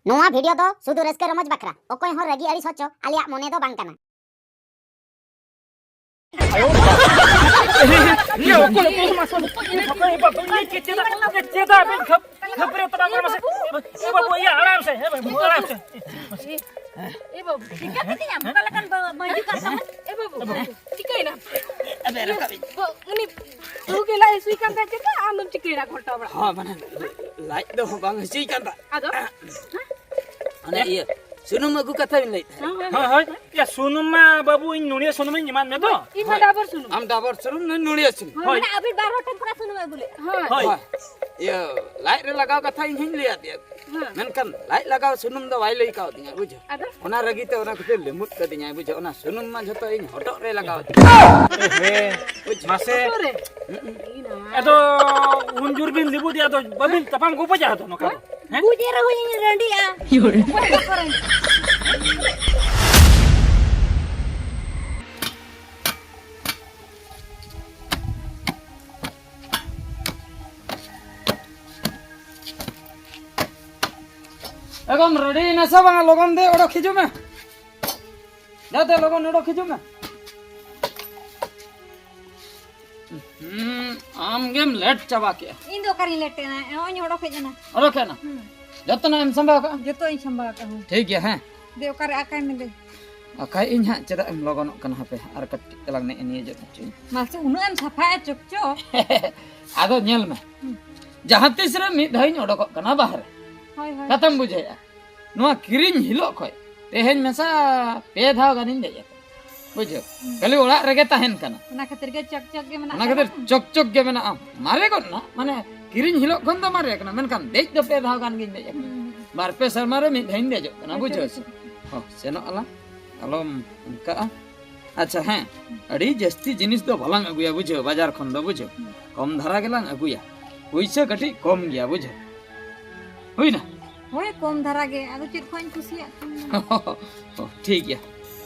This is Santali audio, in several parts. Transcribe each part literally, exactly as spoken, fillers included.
ᱱᱚᱣᱟ ᱵᱷᱤᱰᱤᱭᱳ ᱫᱚ ᱥᱩᱫᱷᱩ ᱨᱟᱹᱥᱠᱟᱹ ᱨᱚᱢᱚᱡᱽ ᱵᱟᱠᱷᱨᱟ, ᱚᱠᱚᱭ ᱦᱚᱸ ᱨᱟᱹᱜᱤ ᱟᱹᱲᱤᱥ ᱦᱚᱪᱚ ᱟᱞᱮᱭᱟᱜ ᱢᱚᱱᱮ ᱫᱚ ᱵᱟᱝ ᱠᱟᱱᱟ᱾ ᱪᱮᱫᱟᱜ ᱵᱮᱱ ᱠᱷᱟᱹᱯ- ᱠᱷᱟᱹᱯᱟᱹᱨᱤ ᱛᱟᱲᱟᱢ ᱠᱟᱱᱟ ᱢᱟᱥᱮ? ᱮ ᱵᱟᱹᱵᱩ, ᱤᱭᱟᱹ, ᱟᱨᱟᱢ ᱥᱮ, ᱮ ᱵᱟᱹᱵᱩ, ᱟᱨᱟᱢ ᱥᱮ᱾ ᱮ ᱵᱟᱹᱵᱩ, ᱪᱤᱠᱟᱹ ᱠᱮᱫᱮᱭᱟᱢ? ᱚᱠᱟ ᱞᱮᱠᱟᱱ ᱵᱟ-, ᱢᱟᱹᱭᱡᱩ ᱠᱟᱱ ᱛᱟᱢᱟ? ᱮ ᱵᱟᱹᱵᱩ, ᱪᱤᱠᱟᱹᱭᱮᱱᱟ? ᱟᱵᱮ ᱨᱟᱠᱟᱵ ᱤᱧ᱾ ᱵᱟ-, ᱩᱱᱤ ᱵᱟᱹᱦᱩ ᱜᱮ ᱞᱟᱡ ᱦᱟᱹᱥᱩᱭ ᱠᱟᱱ ᱛᱟᱭᱟ ᱪᱮᱫ ᱞᱮᱠᱟ? ᱟᱢ ᱫᱚᱢ ᱪᱤᱠᱟᱹᱭᱮᱱᱟ ᱜᱷᱚᱞᱴᱟᱣ ᱵᱟᱲᱟ? ᱦᱚᱸ, ᱢᱟᱱᱮ ᱞᱟᱡ ᱫᱚ ᱵᱟᱝ ᱦᱟᱹᱥᱩᱭ ᱠᱟᱱ ᱛᱟᱭ᱾ ᱟᱫᱚ? ᱚᱱᱮ ᱤᱭᱟᱹ, ᱥᱩᱱᱩᱢ ᱟᱹᱜᱩ ᱠᱟᱛᱷᱟ ᱵᱤᱱ ᱞᱟᱹᱭᱮᱫ ᱛᱟᱦᱮᱸᱫ᱾ ᱦᱳᱭ, ᱦᱳᱭ᱾ ᱭᱟ, ᱥᱩᱱᱩᱢ ᱢᱟ ᱵᱟᱹᱵᱩ ᱤᱧ ᱱᱩᱲᱤᱭᱟᱹ ᱥᱩᱱᱩᱢᱤᱧ ᱮᱢᱟᱫ ᱢᱮ ᱫᱚ᱾ ᱤᱧ ᱢᱟ ᱦᱳᱭ᱾ ᱰᱟᱵᱚᱨ ᱥᱩᱱᱩᱢ᱾ ᱟᱢ ᱰᱟᱵᱚᱨ ᱥᱩᱱᱩᱢ, ᱱᱩᱭ ᱱᱩᱲᱤᱭᱟᱹ ᱥᱩᱱᱩᱢ᱾ ᱦᱳᱭ, ᱦᱳᱭ᱾ ᱢᱟᱱᱮ ᱟᱹᱵᱤᱱ ᱵᱟᱨ ᱦᱚᱲ ᱴᱷᱮᱱ ᱠᱷᱚᱱᱟᱜ ᱥᱩᱱᱩᱢ ᱟᱹᱜᱩ ᱞᱮᱫ᱾ ᱦᱳᱭ᱾ ᱦᱳᱭ᱾ ᱤᱭᱟᱹ, ᱞᱟᱡ ᱨᱮ ᱞᱟᱜᱟᱣ ᱠᱟᱛᱷᱟ ᱤᱧ ᱦᱚᱧ ᱞᱟᱹᱭ ᱟᱫᱮᱭᱟ᱾ ᱦᱮᱸ᱾ ᱢᱮᱱᱠᱷᱟᱱ ᱞᱟᱡ ᱞᱟᱜᱟᱣ ᱥᱩᱱᱩᱢ ᱫᱚ ᱵᱟᱭ ᱞᱟᱹᱭ ᱠᱟᱣᱫᱤᱧᱟ, ᱵᱩᱡᱷᱟᱹᱣ᱾ ᱟᱫᱚ? ᱚᱱᱟ ᱨᱟᱹᱜᱤ ᱛᱮ ᱚᱱᱟ ᱠᱷᱟᱹᱛᱤᱨ ᱞᱤᱢᱩᱫ ᱠᱟᱫᱤᱧᱟᱭ, ᱵᱩᱡᱷᱟᱹᱣ᱾ ᱚᱱᱟ ᱥᱩᱱᱩᱢ ᱢᱟ ᱡᱷᱚᱛᱚ ᱤᱧ ᱦᱚᱴᱚᱜ ᱨᱮ ᱞᱟᱜᱟᱣ ᱟᱫᱤᱧᱟ᱾ ᱮ ᱦᱮ, ᱵᱩᱡᱷᱟᱹᱣ᱾ ᱢᱟᱥᱮ᱾ ᱦᱚᱴᱚᱜ ᱨᱮ? ᱦᱩᱸ᱾ ᱟᱫᱚ ᱩᱱ ᱡᱩᱨ ᱵᱤᱱ ᱞᱤᱵᱩᱫ ᱮᱫᱟ, ᱟᱫᱚ ᱵᱟᱹᱵᱤᱱ ᱛᱟᱯᱟᱢ ᱜᱚᱯᱚᱡᱟ ᱟᱫᱚ ᱱᱚᱝᱠᱟ ᱫᱚ᱾ ᱦᱮᱸ? ᱵᱩᱡᱽ ᱮ ᱨᱮᱦᱚᱸ ᱤᱧ ᱨᱟᱺᱰᱤᱜᱼᱟ᱾ ᱚᱠᱚᱭ ᱵᱟᱠᱚ ᱨᱟᱺᱰᱤᱜᱼᱟ? ᱮ ᱜᱚᱢ, ᱨᱮᱰᱤ ᱮᱱᱟ ᱥᱮ ᱵᱟᱝᱟ? ᱞᱚᱜᱚᱱ ᱫᱮ, ᱚᱰᱚᱠ ᱦᱤᱡᱩᱜ ᱢᱮ᱾ ᱫᱮ, ᱫᱮ, ᱞᱚᱜᱚᱱ ᱚᱰᱚᱠ ᱦᱤᱡᱩᱜ ᱢᱮ᱾ ᱦᱩᱸ, ᱟᱢ ᱜᱮᱢ ᱞᱮᱴ ᱪᱟᱵᱟ ᱠᱮᱜᱼᱟ᱾ ᱤᱧ ᱫᱚ ᱚᱠᱟᱨᱤᱧ ᱞᱮᱴ ᱮᱱᱟ? ᱱᱚᱜᱼᱚᱭ ᱤᱧ ᱚᱰᱚᱠ ᱦᱮᱡ ᱮᱱᱟ᱾ ᱚᱰᱚᱠ ᱮᱱᱟ? ᱦᱩᱸ᱾ ᱡᱚᱛᱚᱱᱟᱜ ᱮᱢ ᱥᱟᱢᱵᱟᱣ ᱠᱟᱜᱼᱟ? ᱡᱚᱛᱚᱧ ᱥᱟᱢᱵᱟᱣ ᱠᱟᱜᱼᱟ, ᱦᱩᱸ᱾ ᱴᱷᱤᱠ ᱜᱮᱭᱟ, ᱦᱮᱸ᱾ ᱫᱮ, ᱚᱠᱟᱨᱮ ᱟᱠᱟᱭ ᱢᱮ ᱫᱮ? ᱟᱠᱟᱭ ᱤᱧ ᱦᱟᱸᱜ, ᱪᱮᱫᱟᱜ ᱮᱢ ᱞᱚᱜᱚᱱᱚᱜ ᱠᱟᱱᱟ? ᱦᱟᱯᱮ, ᱟᱨ ᱠᱟᱹᱴᱤᱡ ᱛᱟᱞᱟᱝ ᱱᱮᱜᱼᱮ ᱱᱤᱭᱟᱹ ᱡᱚᱛᱚ ᱦᱚᱪᱚᱧ᱾ ᱢᱟᱥᱮ, ᱩᱱᱟᱹᱜ ᱮᱢ ᱥᱟᱯᱷᱟᱭᱟ ᱪᱚᱠ ᱪᱚᱠ᱾ ᱟᱫᱚ ᱧᱮᱞ ᱢᱮ, ᱦᱩᱸ᱾ ᱡᱟᱦᱟᱸ ᱛᱤᱥ ᱨᱮ ᱢᱤᱫ ᱫᱷᱟᱣ ᱤᱧ ᱚᱰᱚᱠᱚᱜ ᱠᱟᱱᱟ ᱵᱟᱦᱨᱮ᱾ ᱦᱳᱭ, ᱦᱳᱭ᱾ ᱠᱟᱛᱷᱟᱢ ᱵᱩᱡᱷᱟᱹᱣᱮᱫᱼᱟ? ᱱᱚᱣᱟ ᱠᱤᱨᱤᱧ ᱦᱤᱞᱳᱜ ᱠᱷᱚᱡ ᱛᱮᱦᱮᱧ ᱢᱮᱥᱟ ᱯᱮ ᱫᱷᱟᱣ ᱜᱟᱱᱤᱧ ᱫᱮᱡ ᱟᱠᱟᱱᱟ᱾ ᱵᱩᱡᱷᱟᱹᱣ? ᱦᱩᱸ᱾ ᱠᱷᱟᱹᱞᱤ ᱚᱲᱟᱜ ᱨᱮᱜᱮ ᱛᱟᱦᱮᱱ ᱠᱟᱱᱟ᱾ ᱚᱱᱟ ᱠᱷᱟᱹᱛᱤᱨ ᱜᱮ ᱪᱚᱠ ᱪᱚᱠ ᱜᱮ ᱢᱮᱱᱟᱜ ᱚᱱᱟ ᱠᱷᱟᱹᱛᱤᱨ ᱛᱟᱢᱟ᱾ ᱪᱚᱠ ᱪᱚᱠ ᱜᱮ ᱢᱮᱱᱟᱜᱼᱟ᱾ ᱢᱟᱨᱮ ᱜᱚᱫ ᱱᱟ, ᱢᱟᱱᱮ ᱠᱤᱨᱤᱧ ᱦᱤᱞᱳᱜ ᱠᱷᱚᱱ ᱫᱚ ᱢᱟᱨᱮ ᱠᱟᱱᱟ, ᱢᱮᱱᱠᱷᱟᱱ ᱫᱮᱡ ᱫᱚ ᱯᱮ ᱫᱷᱟᱣ ᱜᱟᱱ ᱜᱤᱧ ᱫᱮᱡ ᱟᱠᱟᱱᱟ᱾ ᱦᱩᱸ᱾ ᱵᱟᱨ ᱯᱮ ᱥᱮᱨᱢᱟ ᱨᱮ ᱢᱤᱫ ᱫᱷᱟᱣ ᱤᱧ ᱫᱮᱡᱚᱜ ᱠᱟᱱᱟ, ᱟᱪᱪᱷᱟ, ᱵᱩᱡᱷᱟᱹᱣ ᱥᱮ? ᱟᱪᱪᱷᱟ᱾ ᱦᱚᱸ, ᱥᱮᱱᱚᱜ ᱟᱞᱟᱝ, ᱟᱞᱚᱢ ᱚᱱᱠᱟᱜᱼᱟ᱾ ᱟᱪᱪᱷᱟ, ᱦᱮᱸ, ᱟᱹᱰᱤ ᱡᱟᱹᱥᱛᱤ ᱡᱤᱱᱤᱥ ᱫᱚ ᱵᱟᱞᱟᱝ ᱟᱹᱜᱩᱭᱟ, ᱵᱩᱡᱷᱟᱹᱣ, ᱵᱟᱡᱟᱨ ᱠᱷᱚᱱ ᱫᱚ, ᱵᱩᱡᱷᱟᱹᱣ᱾ ᱦᱩᱸ᱾ ᱠᱚᱢ ᱫᱷᱟᱨᱟ ᱜᱮᱞᱟᱝ ᱟᱹᱜᱩᱭᱟ, ᱯᱩᱭᱥᱟᱹ ᱠᱟᱹᱴᱤᱡ ᱠᱚᱢ ᱜᱮᱭᱟ, ᱵᱩᱡᱷᱟᱹᱣ᱾ ᱦᱩᱭᱱᱟ? ᱦᱳᱭ, ᱠᱚᱢ ᱫᱷᱟᱨᱟ ᱜᱮ, ᱟᱫᱚ ᱪᱮᱫ ᱠᱚᱧ ᱠᱩᱥᱤᱭᱟᱜ ᱠᱟᱱᱟ᱾ ᱚ, ᱴᱷᱤᱠ ᱜᱮᱭᱟ᱾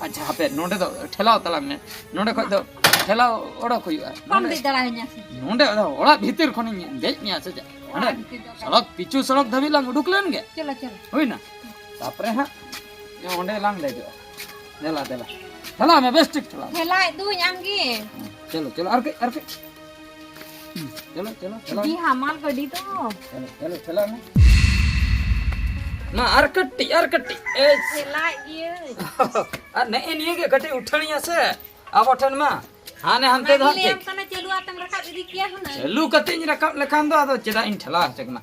ᱟᱪᱪᱷᱟ, ᱦᱟᱯᱮ, ᱱᱚᱸᱰᱮ ᱫᱚ ᱴᱷᱮᱞᱟᱣ ᱛᱟᱞᱟᱝ ᱢᱮ᱾ ᱱᱚᱸᱰᱮ ᱠᱷᱚᱡ ᱫᱚ ᱴᱷᱮᱞᱟᱣ ᱚᱰᱚᱠ ᱦᱩᱭᱩᱜᱼᱟ᱾ ᱵᱟᱢ ᱱᱚᱸᱰᱮ, ᱫᱮᱡ ᱫᱟᱲᱮᱭᱟᱹᱧᱟ ᱥᱮ? ᱱᱚᱸᱰᱮ ᱫᱚ ᱚᱲᱟᱜ ᱵᱷᱤᱛᱤᱨ ᱠᱷᱚᱱᱤᱧ ᱫᱮᱡ ᱢᱮᱭᱟ ᱥᱮ ᱪᱮᱫ? ᱦᱟᱸᱰᱮ ᱥᱚᱲᱚᱠ, ᱯᱤᱪᱩ ᱥᱚᱲᱚᱠ ᱫᱷᱟᱹᱵᱤᱡ ᱞᱟᱝ ᱩᱰᱩᱠ ᱞᱮᱱ ᱜᱮ᱾ ᱪᱚᱞᱚ, ᱪᱚᱞᱚ᱾ ᱦᱩᱭᱱᱟ? ᱛᱟᱯᱚᱨᱮ ᱦᱟᱸᱜ ᱚᱸᱰᱮ ᱞᱟᱝ ᱫᱮᱡᱚᱜᱼᱟ᱾ ᱫᱮᱞᱟ, ᱫᱮᱞᱟ᱾ ᱪᱟᱞᱟᱜ ᱢᱮ, ᱵᱮᱥ ᱴᱷᱤᱠ ᱪᱟᱞᱟᱜ ᱢᱮ᱾ ᱴᱷᱮᱞᱟᱭᱮᱫ ᱫᱩᱧ ᱟᱢᱜᱮ᱾ ᱪᱚᱞᱚ, ᱪᱚᱞᱚ, ᱟᱨ ᱠᱟᱹᱡ, ᱟᱨ ᱠᱟᱹᱡ᱾ ᱪᱚᱞᱚ, ᱪᱚᱞᱚ, ᱪᱚᱞᱚ᱾ ᱟᱹᱰᱤ ᱦᱟᱢᱟᱞ ᱜᱟᱹᱰᱤ ᱫᱚ᱾ ᱪᱚᱞᱚ, ᱪᱚᱞᱚ, ᱪᱟᱞᱟᱜ ᱢᱮ᱾ ᱢᱟ, ᱟᱨ ᱠᱟᱹᱴᱤᱡ, ᱟᱨ ᱠᱟᱹᱴᱤᱡ᱾ ᱮᱭ᱾ ᱴᱷᱮᱞᱟᱭᱮᱫ ᱜᱤᱭᱟᱹᱧ᱾ ᱟᱨ ᱱᱮᱜᱼᱮ ᱱᱤᱭᱟᱹ ᱜᱮ ᱠᱟᱹᱴᱤᱡ ᱩᱴᱷᱟᱹᱲᱤᱧᱟ ᱥᱮ᱾ ᱟᱵᱚ ᱴᱷᱮᱱ ᱢᱟ ᱦᱟᱱᱮ ᱦᱟᱱᱛᱮ ᱫᱚ ᱚᱱᱟᱜᱤᱧ ᱦᱟᱸᱜ ᱞᱟᱹᱭᱟᱢ ᱴᱷᱤᱠ᱾ ᱠᱟᱱᱟ, ᱪᱟᱹᱞᱩ ᱟᱛᱮᱢ ᱨᱟᱠᱟᱵ ᱤᱫᱤ ᱠᱮᱭᱟ ᱦᱩᱱᱟᱹᱝ᱾ ᱪᱟᱹᱞᱩ ᱠᱟᱛᱮᱧ ᱨᱟᱠᱟᱵ ᱞᱮᱠᱷᱟᱱ ᱫᱚ ᱟᱫᱚ ᱪᱮᱫᱟᱜ ᱤᱧ ᱴᱷᱮᱞᱟᱣ ᱦᱚᱪᱚ ᱠᱟᱱᱟ?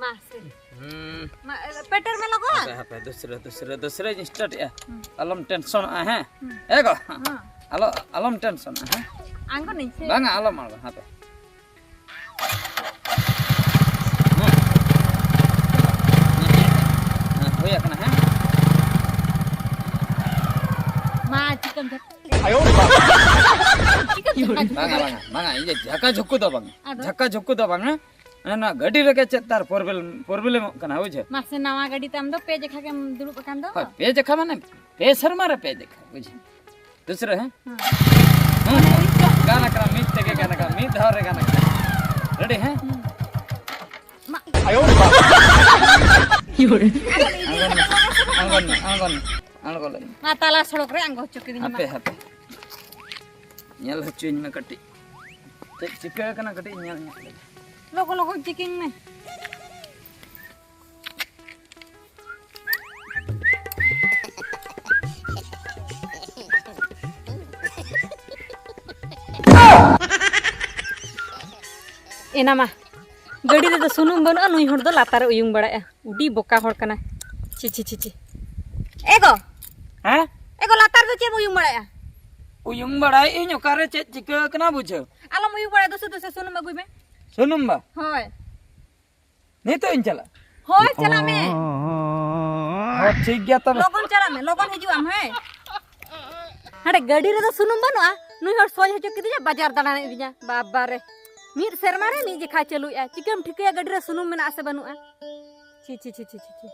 ᱢᱟ ᱥᱮ᱾ ᱦᱩᱸ᱾ ᱢᱟ, ᱮ, ᱯᱮᱴᱮᱨ ᱢᱮ ᱞᱚᱜᱚᱱ᱾ ᱦᱟᱯᱮ, ᱦᱟᱯᱮ, ᱫᱩᱥᱨᱟᱹ, ᱫᱩᱥᱨᱟᱹ, ᱫᱩᱥᱨᱟᱹᱧ start ᱮᱜᱼᱟ᱾ ᱦᱩᱸ᱾ ᱟᱞᱚᱢ ᱴᱮᱱᱥᱚᱱᱚᱜᱼᱟ, ᱦᱮᱸ? ᱦᱩᱸ᱾ ᱮ ᱜᱚ, ᱦᱚᱸ᱾ ᱟᱞᱚ, ᱟᱞᱚᱢ ᱴᱮᱱᱥᱚᱱᱚᱜᱼᱟ, ᱦᱮᱸ? ᱟᱬᱜᱚᱱᱟᱹᱧ ᱥᱮ? ᱵᱟᱝᱟ, ᱟᱞᱚᱢ ᱟᱬᱜᱚᱱᱟ, ᱦᱟᱯᱮ᱾ ᱦᱮᱸ᱾ ᱦᱮᱸ, ᱦᱩᱭ ᱟᱠᱟᱱᱟ, ᱦᱮᱸ? ᱢᱟ, ᱪᱤᱠᱟᱹᱢ ᱡᱷᱟᱹᱠ- ᱪᱤᱠᱟᱹᱢ ᱡᱷᱟᱹᱠ- ᱵᱟᱝᱟ, ᱵᱟᱝᱟ, ᱵᱟᱝᱟ, ᱤᱧ ᱫᱚ ᱡᱷᱟᱠᱟ ᱡᱷᱩᱠᱩ ᱫᱚ ᱵᱟᱝᱟ᱾ ᱟᱫᱚ? ᱡᱷᱟᱠᱟ ᱡᱷᱩᱠᱩ ᱫᱚ ᱵᱟᱝᱟ᱾ ᱚᱱᱟ ᱜᱟᱹᱰᱤ ᱨᱮᱜᱮ ᱪᱮᱫ ᱛᱟᱨ ᱯᱨᱚᱵᱞᱮᱢ, ᱯᱨᱚᱵᱞᱮᱢᱚᱜ ᱠᱟᱱᱟ, ᱵᱩᱡᱷᱟᱹᱣ? ᱢᱟᱥᱮ, ᱱᱟᱣᱟ ᱜᱟᱹᱰᱤ ᱛᱟᱢ ᱫᱚ, ᱯᱮ ᱡᱮᱠᱷᱟ ᱜᱮᱢ ᱫᱩᱲᱩᱵ ᱟᱠᱟᱱ ᱫᱚ᱾ ᱦᱳᱭ, ᱯᱮ ᱡᱮᱠᱷᱟ ᱢᱟᱱᱮ ᱯᱮ ᱥᱮᱨᱢᱟ ᱨᱮ ᱯᱮ ᱡᱮᱠᱷᱟ, ᱵᱩᱡᱷᱟᱹᱣ? ᱫᱩᱥᱨᱟᱹ, ᱦᱮᱸ? ᱦᱮᱸ᱾ ᱦᱮᱸ, ᱦᱮᱸ᱾ ᱜᱟᱱ ᱟᱠᱟᱱᱟ, ᱢᱤᱫ ᱛᱮᱜᱮ ᱜᱟᱱ ᱟᱠᱟᱱᱟ, ᱢᱤᱫ ᱫᱷᱟᱣ ᱨᱮ ᱜᱟᱱ ᱟᱠᱟᱱᱟ᱾ ᱨᱮᱰᱤ, ᱦᱮᱸ? ᱦᱩᱸ᱾ ᱢᱟ᱾ ᱟᱬᱜᱚᱱ ᱢᱮ, ᱟᱬᱜᱚᱱ ᱢᱮ, ᱟᱬᱜᱚᱱ ᱢᱮ, ᱟᱬᱜᱚᱱ ᱢᱮ᱾ ᱱᱚᱣᱟ ᱛᱟᱞᱟ ᱥᱚᱲᱚᱠ ᱨᱮ ᱟᱬᱜᱚ ᱦᱚᱪᱚ ᱠᱤᱫᱤᱧ ᱢᱟ᱾ ᱦᱟᱯᱮ, ᱦᱟᱯᱮ᱾ ᱧᱮᱞ ᱦᱚᱪᱚᱧ ᱢᱮ ᱠᱟᱹᱴᱤᱡ᱾ ᱪᱮᱫ ᱪᱤᱠᱟᱹ ᱟᱠᱟᱱᱟ ᱠᱟᱹᱴᱤᱡ ᱧᱮᱞ ᱧᱚᱜ ᱞᱮᱜᱮ᱾ ᱞᱚᱜᱚᱱ, ᱞᱚᱜᱚᱱ ᱪᱮᱠᱤᱝ ᱢᱮ᱾ ᱮᱱᱟ ᱢᱟ, ᱜᱟᱹᱰᱤ ᱨᱮᱫᱚ ᱥᱩᱱᱩᱢ ᱵᱟᱹᱱᱩᱜᱼᱟ, ᱱᱩᱭ ᱦᱚᱲ ᱫᱚ ᱞᱟᱛᱟᱨ ᱨᱮ ᱩᱭᱩᱝ ᱵᱟᱲᱟᱭᱟ᱾ ᱩᱰᱤ ᱵᱚᱠᱟ ᱦᱚᱲ ᱠᱟᱱᱟᱭ᱾ ᱪᱷᱤ, ᱪᱷᱤ, ᱪᱷᱤ, ᱪᱷᱤ᱾ ᱮ ᱜᱚ! ᱦᱮᱸ? ᱮ ᱜᱚ, ᱞᱟᱛᱟᱨ ᱫᱚ ᱪᱮᱫ ᱮᱢ ᱩᱭᱩᱝ ᱵᱟᱲᱟᱭᱟ? ᱩᱭᱩᱝ ᱵᱟᱲᱟᱭᱮᱫ ᱟᱹᱧ, ᱚᱠᱟᱨᱮ ᱪᱮᱫ ᱪᱤᱠᱟᱹ ᱟᱠᱟᱱᱟ ᱵᱩᱡᱷᱟᱹᱣ᱾ ᱟᱞᱚᱢ ᱩᱭᱩᱝ ᱵᱟᱲᱟᱭᱟ, ᱫᱩᱥᱮ ᱫᱩᱥᱮ ᱥᱩᱱᱩᱢ ᱟᱹᱜᱩᱭ ᱢᱮ᱾ ᱥᱩᱱᱩᱢ ᱵᱟ? ᱦᱳᱭ᱾ ᱱᱤᱛᱚᱜ ᱤᱧ ᱪᱟᱞᱟᱜᱼᱟ? ᱦᱳᱭ, ᱪᱟᱞᱟᱜ ᱢᱮ᱾ ᱦᱚᱸ, ᱴᱷᱤᱠ ᱜᱮᱭᱟ ᱛᱚᱵᱮ᱾ ᱞᱚᱜᱚᱱ ᱪᱟᱞᱟᱜ ᱢᱮ, ᱞᱚᱜᱚᱱ ᱦᱤᱡᱩᱜ ᱟᱢ, ᱦᱮᱸ? ᱦᱟᱸᱰᱮ ᱜᱟᱹᱰᱤ ᱨᱮᱫᱚ ᱥᱩᱱᱩᱢ ᱵᱟᱹᱱᱩᱜᱼᱟ, ᱱᱩᱭ ᱦᱚᱲ ᱥᱚᱡ ᱦᱚᱪᱚ ᱠᱤᱫᱤᱧᱟ, ᱵᱟᱡᱟᱨ ᱫᱟᱬᱟᱱ ᱤᱫᱤᱧᱟ, ᱵᱟᱵᱟ ᱨᱮ᱾ ᱢᱤᱫ ᱥᱮᱨᱢᱟ ᱨᱮ ᱢᱤᱫ ᱡᱮᱠᱷᱟ ᱪᱟᱹᱞᱩᱭᱮᱫᱼᱟ᱾ ᱪᱤᱠᱟᱹᱢ ᱴᱷᱤᱠᱟᱹᱭᱟ ᱜᱟᱹᱰᱤ ᱨᱮ ᱥᱩᱱᱩᱢ ᱢᱮᱱᱟᱜᱼᱟ ᱥᱮ ᱵᱟᱹᱱᱩᱜᱼᱟ? ᱪᱷᱤ, ᱪᱷᱤ, ᱪᱷᱤ, ᱪᱷᱤ, ᱪᱷᱤ, ᱪᱷᱤ᱾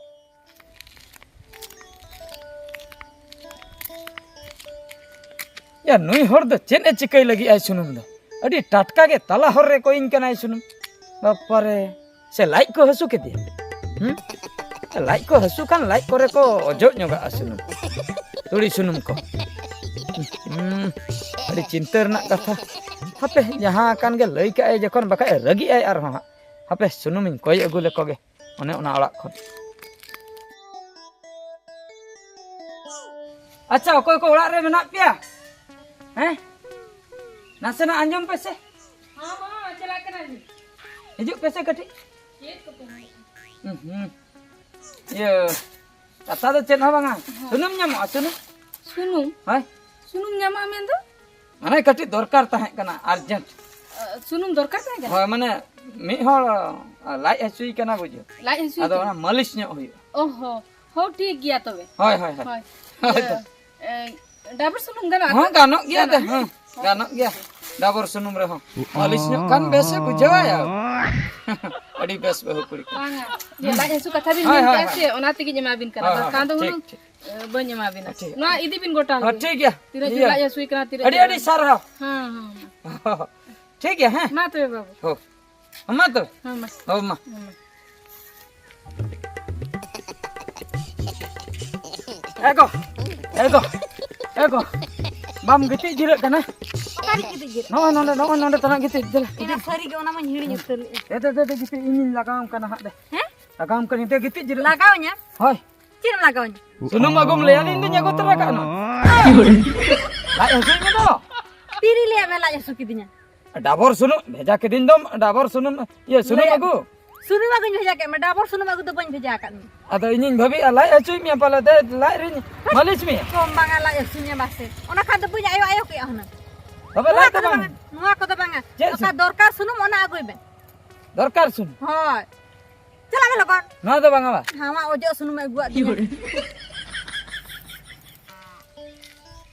ᱭᱟ, ᱱᱩᱭ ᱦᱚᱲ ᱫᱚ ᱪᱮᱫ ᱮ ᱪᱤᱠᱟᱹᱭ ᱞᱟᱹᱜᱤᱫ ᱟᱭ ᱥᱩᱱᱩᱢ ᱫᱚ? ᱟᱹᱰᱤ ᱴᱟᱴᱠᱟ ᱜᱮ ᱛᱟᱞᱟ ᱦᱚᱨ ᱨᱮ ᱠᱚᱭᱤᱧ ᱠᱟᱱᱟᱭ ᱥᱩᱱᱩᱢ᱾ ᱵᱟᱯᱟᱨᱮ, ᱥᱮ ᱞᱟᱡ ᱠᱚ ᱦᱟᱹᱥᱩ ᱠᱮᱫᱮᱭᱟ? ᱦᱩᱸ? ᱞᱟᱡ ᱠᱚ ᱦᱟᱹᱥᱩ ᱠᱷᱟᱱ ᱞᱟᱡ ᱠᱚᱨᱮ ᱠᱚ ᱚᱡᱚᱜ ᱧᱚᱜᱟᱜᱼᱟ ᱥᱩᱱᱩᱢ, ᱛᱩᱲᱤ ᱥᱩᱱᱩᱢ ᱠᱚ᱾ ᱦᱩᱸ, ᱟᱹᱰᱤ ᱪᱤᱱᱛᱟᱹ ᱨᱮᱱᱟᱜ ᱠᱟᱛᱷᱟ᱾ ᱦᱟᱯᱮ, ᱡᱟᱦᱟᱸ ᱟᱠᱟᱱ ᱜᱮ ᱞᱟᱹᱭ ᱠᱟᱜᱼᱟᱭ ᱡᱚᱠᱷᱚᱱ, ᱵᱟᱠᱷᱟᱡ ᱨᱟᱹᱜᱤᱜ ᱟᱭ ᱟᱨᱦᱚᱸ ᱦᱟᱸᱜ᱾ ᱦᱟᱯᱮ, ᱥᱩᱱᱩᱢᱤᱧ ᱠᱚᱭ ᱟᱹᱜᱩ ᱞᱮᱠᱚ ᱜᱮ ᱚᱱᱮ ᱚᱱᱟ ᱚᱲᱟᱜ ᱠᱷᱚᱱ᱾ ᱟᱪᱪᱷᱟ, ᱚᱠᱚᱭ ᱠᱚ ᱚᱲᱟᱜ ᱨᱮ ᱢᱮᱱᱟᱜ ᱯᱮᱭᱟ? ᱦᱮᱸ, ᱱᱟᱥᱮᱱᱟᱜ ᱟᱸᱡᱚᱢ ᱯᱮᱥᱮ᱾ ᱦᱚᱸ, ᱦᱚᱸ, ᱪᱟᱞᱟᱜ ᱠᱟᱱᱟᱞᱤᱧ᱾ ᱦᱤᱡᱩᱜ ᱯᱮᱥᱮ ᱠᱟᱹᱴᱤᱡ᱾ ᱪᱮᱫ ᱠᱚᱯᱮ ᱦᱩᱸ, ᱦᱩᱸ᱾ ᱤᱭᱟᱹ, ᱠᱟᱛᱷᱟ ᱫᱚ ᱪᱮᱫ ᱦᱚᱸ ᱵᱟᱝᱟ᱾ ᱦᱚᱸ᱾ ᱥᱩᱱᱩᱢ ᱧᱟᱢᱚᱜᱼᱟ, ᱥᱩᱱᱩᱢ? ᱥᱩᱱᱩᱢ? ᱦᱳᱭ᱾ ᱥᱩᱱᱩᱢ ᱧᱟᱢᱚᱜᱼᱟ ᱢᱮᱱᱫᱚ? ᱢᱟᱱᱮ ᱠᱟᱹᱴᱤᱡ ᱫᱚᱨᱠᱟᱨ ᱛᱟᱦᱮᱸ ᱠᱟᱱᱟ, urgent᱾ ᱟ, ᱥᱩᱱᱩᱢ ᱫᱚᱨᱠᱟᱨ ᱛᱟᱦᱮᱸ ᱠᱟᱱᱟ? ᱦᱳᱭ, ᱢᱟᱱᱮ ᱢᱤᱫ ᱦᱚᱲ, ᱟ, ᱞᱟᱡ ᱦᱟᱹᱥᱩᱭ ᱠᱟᱱᱟ, ᱵᱩᱡᱷᱟᱹᱣ᱾ ᱞᱟᱡ ᱦᱟᱹᱥᱩᱭ ᱟᱫᱚ ᱠᱟᱱᱟ? ᱚᱱᱟ ᱢᱟᱹᱞᱤᱥ ᱧᱚᱜ ᱦᱩᱭᱩᱜᱼᱟ᱾ ᱚ ᱦᱚᱸ, ᱦᱚᱸ, ᱴᱷᱤᱠ ᱜᱮᱭᱟ ᱛᱚᱵᱮ᱾ ᱦᱳᱭ, ᱦᱳᱭ, ᱦᱳᱭ᱾ ᱦᱳᱭ᱾ ᱦᱳᱭ ᱛᱚ᱾ ᱤᱭᱟᱹ, ᱮ, ᱰᱟᱵᱚᱨ ᱥᱩᱱᱩᱢ ᱜᱟᱱᱚᱜᱼᱟ ᱦᱚᱸ, ᱛᱚ? ᱜᱟᱱᱚᱜ ᱜᱮᱭᱟ ᱛᱚ, ᱜᱟᱱᱚᱜᱼᱟ? ᱦᱮᱸ, ᱜᱟᱱᱚᱜ ᱜᱮᱭᱟ᱾ ᱰᱟᱵᱚᱨ ᱥᱩᱱᱩᱢ ᱨᱮᱦᱚᱸ ᱢᱟᱹᱞᱤᱥ ᱧᱚᱜ ᱠᱷᱟᱱ ᱵᱮᱥᱮ ᱵᱩᱡᱷᱟᱹᱣᱟᱭ᱾ ᱟᱹᱰᱤ ᱵᱮᱥ ᱵᱟᱹᱦᱩ ᱠᱩᱲᱤ ᱠᱚ᱾ ᱵᱟᱝᱟ, ᱡᱮ ᱞᱟᱡ ᱦᱟᱹᱥᱩ ᱠᱟᱛᱷᱟ ᱵᱤᱱ ᱦᱳᱭ, ᱢᱮᱱ ᱦᱳᱭ, ᱠᱮᱫᱟ ᱦᱳᱭ᱾ ᱥᱮ, ᱚᱱᱟ ᱛᱮᱜᱮᱧ ᱮᱢᱟ ᱵᱤᱱ ᱠᱟᱱᱟ᱾ ᱦᱳᱭ, ᱦᱳᱭ, ᱵᱟᱠᱷᱟᱱ ᱫᱚ ᱴᱷᱤᱠ, ᱦᱩᱱᱟᱹᱝ, ᱴᱷᱤᱠ᱾ ᱮ, ᱵᱟᱹᱧ ᱮᱢᱟ ᱵᱤᱱᱟ᱾ ᱴᱷᱤᱠ᱾ ᱱᱚᱣᱟ ᱤᱫᱤ ᱵᱤᱱ ᱜᱚᱴᱟ ᱦᱚᱸ, ᱜᱮ᱾ ᱴᱷᱤᱠ ᱜᱮᱭᱟ᱾ ᱴᱤᱱᱟᱹᱜ ᱤᱭᱟᱹ᱾ ᱪᱚ ᱞᱟᱡ ᱦᱟᱹᱥᱩᱭ ᱠᱟᱱᱟ, ᱛᱤᱱᱟᱹᱜ ᱟᱹᱰᱤ ᱪᱚ ᱟᱹᱰᱤ ᱵᱟᱝ᱾ ᱥᱟᱨᱦᱟᱣ᱾ ᱦᱮᱸ, ᱦᱮᱸ, ᱦᱮᱸ᱾ ᱴᱷᱤᱠ ᱜᱮᱭᱟ, ᱦᱮᱸ? ᱢᱟ ᱛᱚᱵᱮ ᱵᱟᱹᱵᱩ᱾ ᱦᱳ᱾ ᱢᱟ ᱛᱚᱵᱮ᱾ ᱦᱮᱸ, ᱢᱟ᱾ ᱦᱳ, ᱢᱟ᱾ ᱦᱮᱸ, ᱢᱟ᱾ ᱮ ᱜᱚ, ᱮ ᱜᱚ, ᱮ ᱜᱚ, ᱵᱟᱢ ᱜᱤᱛᱤᱡ ᱡᱤᱨᱟᱹᱜ ᱠᱟᱱᱟ? ᱚᱠᱟᱨᱮ ᱜᱤᱛᱤᱡ ᱡᱤᱨᱟᱹᱜ? ᱱᱚᱜᱼᱚᱭ ᱱᱚᱰᱮ, ᱱᱚᱜᱼᱚᱭ ᱱᱚᱰᱮ ᱛᱟᱱᱟᱜ ᱜᱤᱛᱤᱡ, ᱫᱮᱞᱟ, ᱮᱱᱟ ᱜᱤᱛᱤᱡ᱾ ᱥᱟᱹᱨᱤ ᱜᱮ, ᱚᱱᱟ ᱢᱟᱧ ᱦᱤᱲᱤᱧ ᱩᱛᱟᱹᱨ ᱞᱮᱫᱼᱟ᱾ ᱫᱮ, ᱫᱮ, ᱫᱮ, ᱫᱮ, ᱜᱤᱛᱤᱡ, ᱤᱧᱤᱧ ᱞᱟᱜᱟᱣᱟᱢ ᱠᱟᱱᱟ ᱦᱟᱸᱜ, ᱫᱮ᱾ ᱦᱮᱸ? ᱞᱟᱜᱟᱣᱟᱢ ᱠᱟᱹᱱᱟᱹᱧ, ᱫᱮ, ᱜᱤᱛᱤᱡ ᱡᱤᱨᱟᱹᱜ᱾ ᱞᱟᱜᱟᱣᱤᱧᱟ? ᱦᱳᱭ᱾ ᱪᱮᱫ ᱮᱢ ᱞᱟᱜᱟᱣᱤᱧᱟ? ᱥᱩᱱᱩᱢ ᱟᱹᱜᱩᱢ ᱞᱟᱹᱭᱟ, ᱤᱧ ᱫᱩᱧ ᱟᱹᱜᱩ ᱛᱚᱨᱟ ᱠᱟᱜᱼᱟ ᱱᱚᱣᱟ᱾ ᱞᱟᱡ ᱦᱟᱹᱥᱩᱭᱮᱫ ᱢᱮ ᱫᱚ᱾ ᱛᱤᱨᱮ ᱞᱟᱹᱭᱟᱫ ᱢᱮ ᱞᱟᱡ ᱦᱟᱹᱥᱩ ᱠᱤᱫᱤᱧᱟ? ᱰᱟᱵᱚᱨ ᱥᱩᱱᱩᱢ ᱵᱷᱮᱡᱟ ᱠᱤᱫᱤᱧ ᱫᱚᱢ, ᱰᱟᱵᱚᱨ ᱥᱩᱱᱩᱢ, ᱤᱭᱟᱹ, ᱥᱩᱱᱩᱢ ᱞᱟᱹᱭᱟᱫ ᱟᱹᱜᱩ? ᱢᱮ᱾ ᱥᱩᱱᱩᱢ ᱟᱹᱜᱩᱧ ᱵᱷᱮᱡᱟ ᱠᱮᱫ ᱢᱮ, ᱰᱟᱵᱚᱨ ᱥᱩᱱᱩᱢ ᱟᱹᱜᱩ ᱫᱚ ᱵᱟᱹᱧ ᱵᱷᱮᱡᱟ ᱟᱠᱟᱫ ᱢᱮᱭᱟ᱾ ᱟᱫᱚ ᱤᱧᱤᱧ ᱵᱷᱟᱹᱵᱤᱭᱮᱫᱼᱟ, ᱞᱟᱡ ᱦᱟᱹᱥᱩᱭᱮᱫ ᱢᱮᱭᱟ ᱯᱟᱞᱮ, ᱫᱮ, ᱞᱟᱡ ᱨᱤᱧ ᱢᱟᱹᱞᱤᱥ ᱢᱮᱭᱟ᱾ ᱠᱚᱢ ᱵᱟᱝᱟ ᱞᱟᱡ ᱦᱟᱹᱥᱩᱧᱟ ᱢᱟᱥᱮ᱾ ᱚᱱᱟ ᱠᱷᱟᱱ ᱫᱚ ᱵᱟᱹᱧ ᱟᱭᱳ ᱟᱭᱳ ᱠᱮᱫᱼᱟ ᱦᱩᱱᱟᱹᱝ᱾ ᱛᱚᱵᱮ ᱱᱚᱣᱟ ᱞᱟᱡ ᱫᱚ ᱠᱚᱫᱚ ᱵᱟᱝ᱾ ᱵᱟᱝᱟ, ᱱᱚᱣᱟ ᱠᱚᱫᱚ ᱵᱟᱝᱟ᱾ ᱪᱮᱫ ᱚᱠᱟ ᱥᱩᱱᱩᱢ? ᱫᱚᱨᱠᱟᱨ ᱥᱩᱱᱩᱢ, ᱚᱱᱟ ᱟᱹᱜᱩᱭ ᱢᱮ᱾ ᱫᱚᱨᱠᱟᱨ ᱥᱩᱱᱩᱢ? ᱦᱳᱭ᱾ ᱪᱟᱞᱟᱜ ᱢᱮ ᱞᱚᱜᱚᱱ᱾ ᱱᱚᱣᱟ ᱫᱚ ᱵᱟᱝᱟ ᱵᱟ? ᱱᱟᱣᱟ ᱚᱡᱚᱜ ᱥᱩᱱᱩᱢᱮ ᱟᱹᱜᱩᱣᱟᱫ ᱫᱤᱧᱟ᱾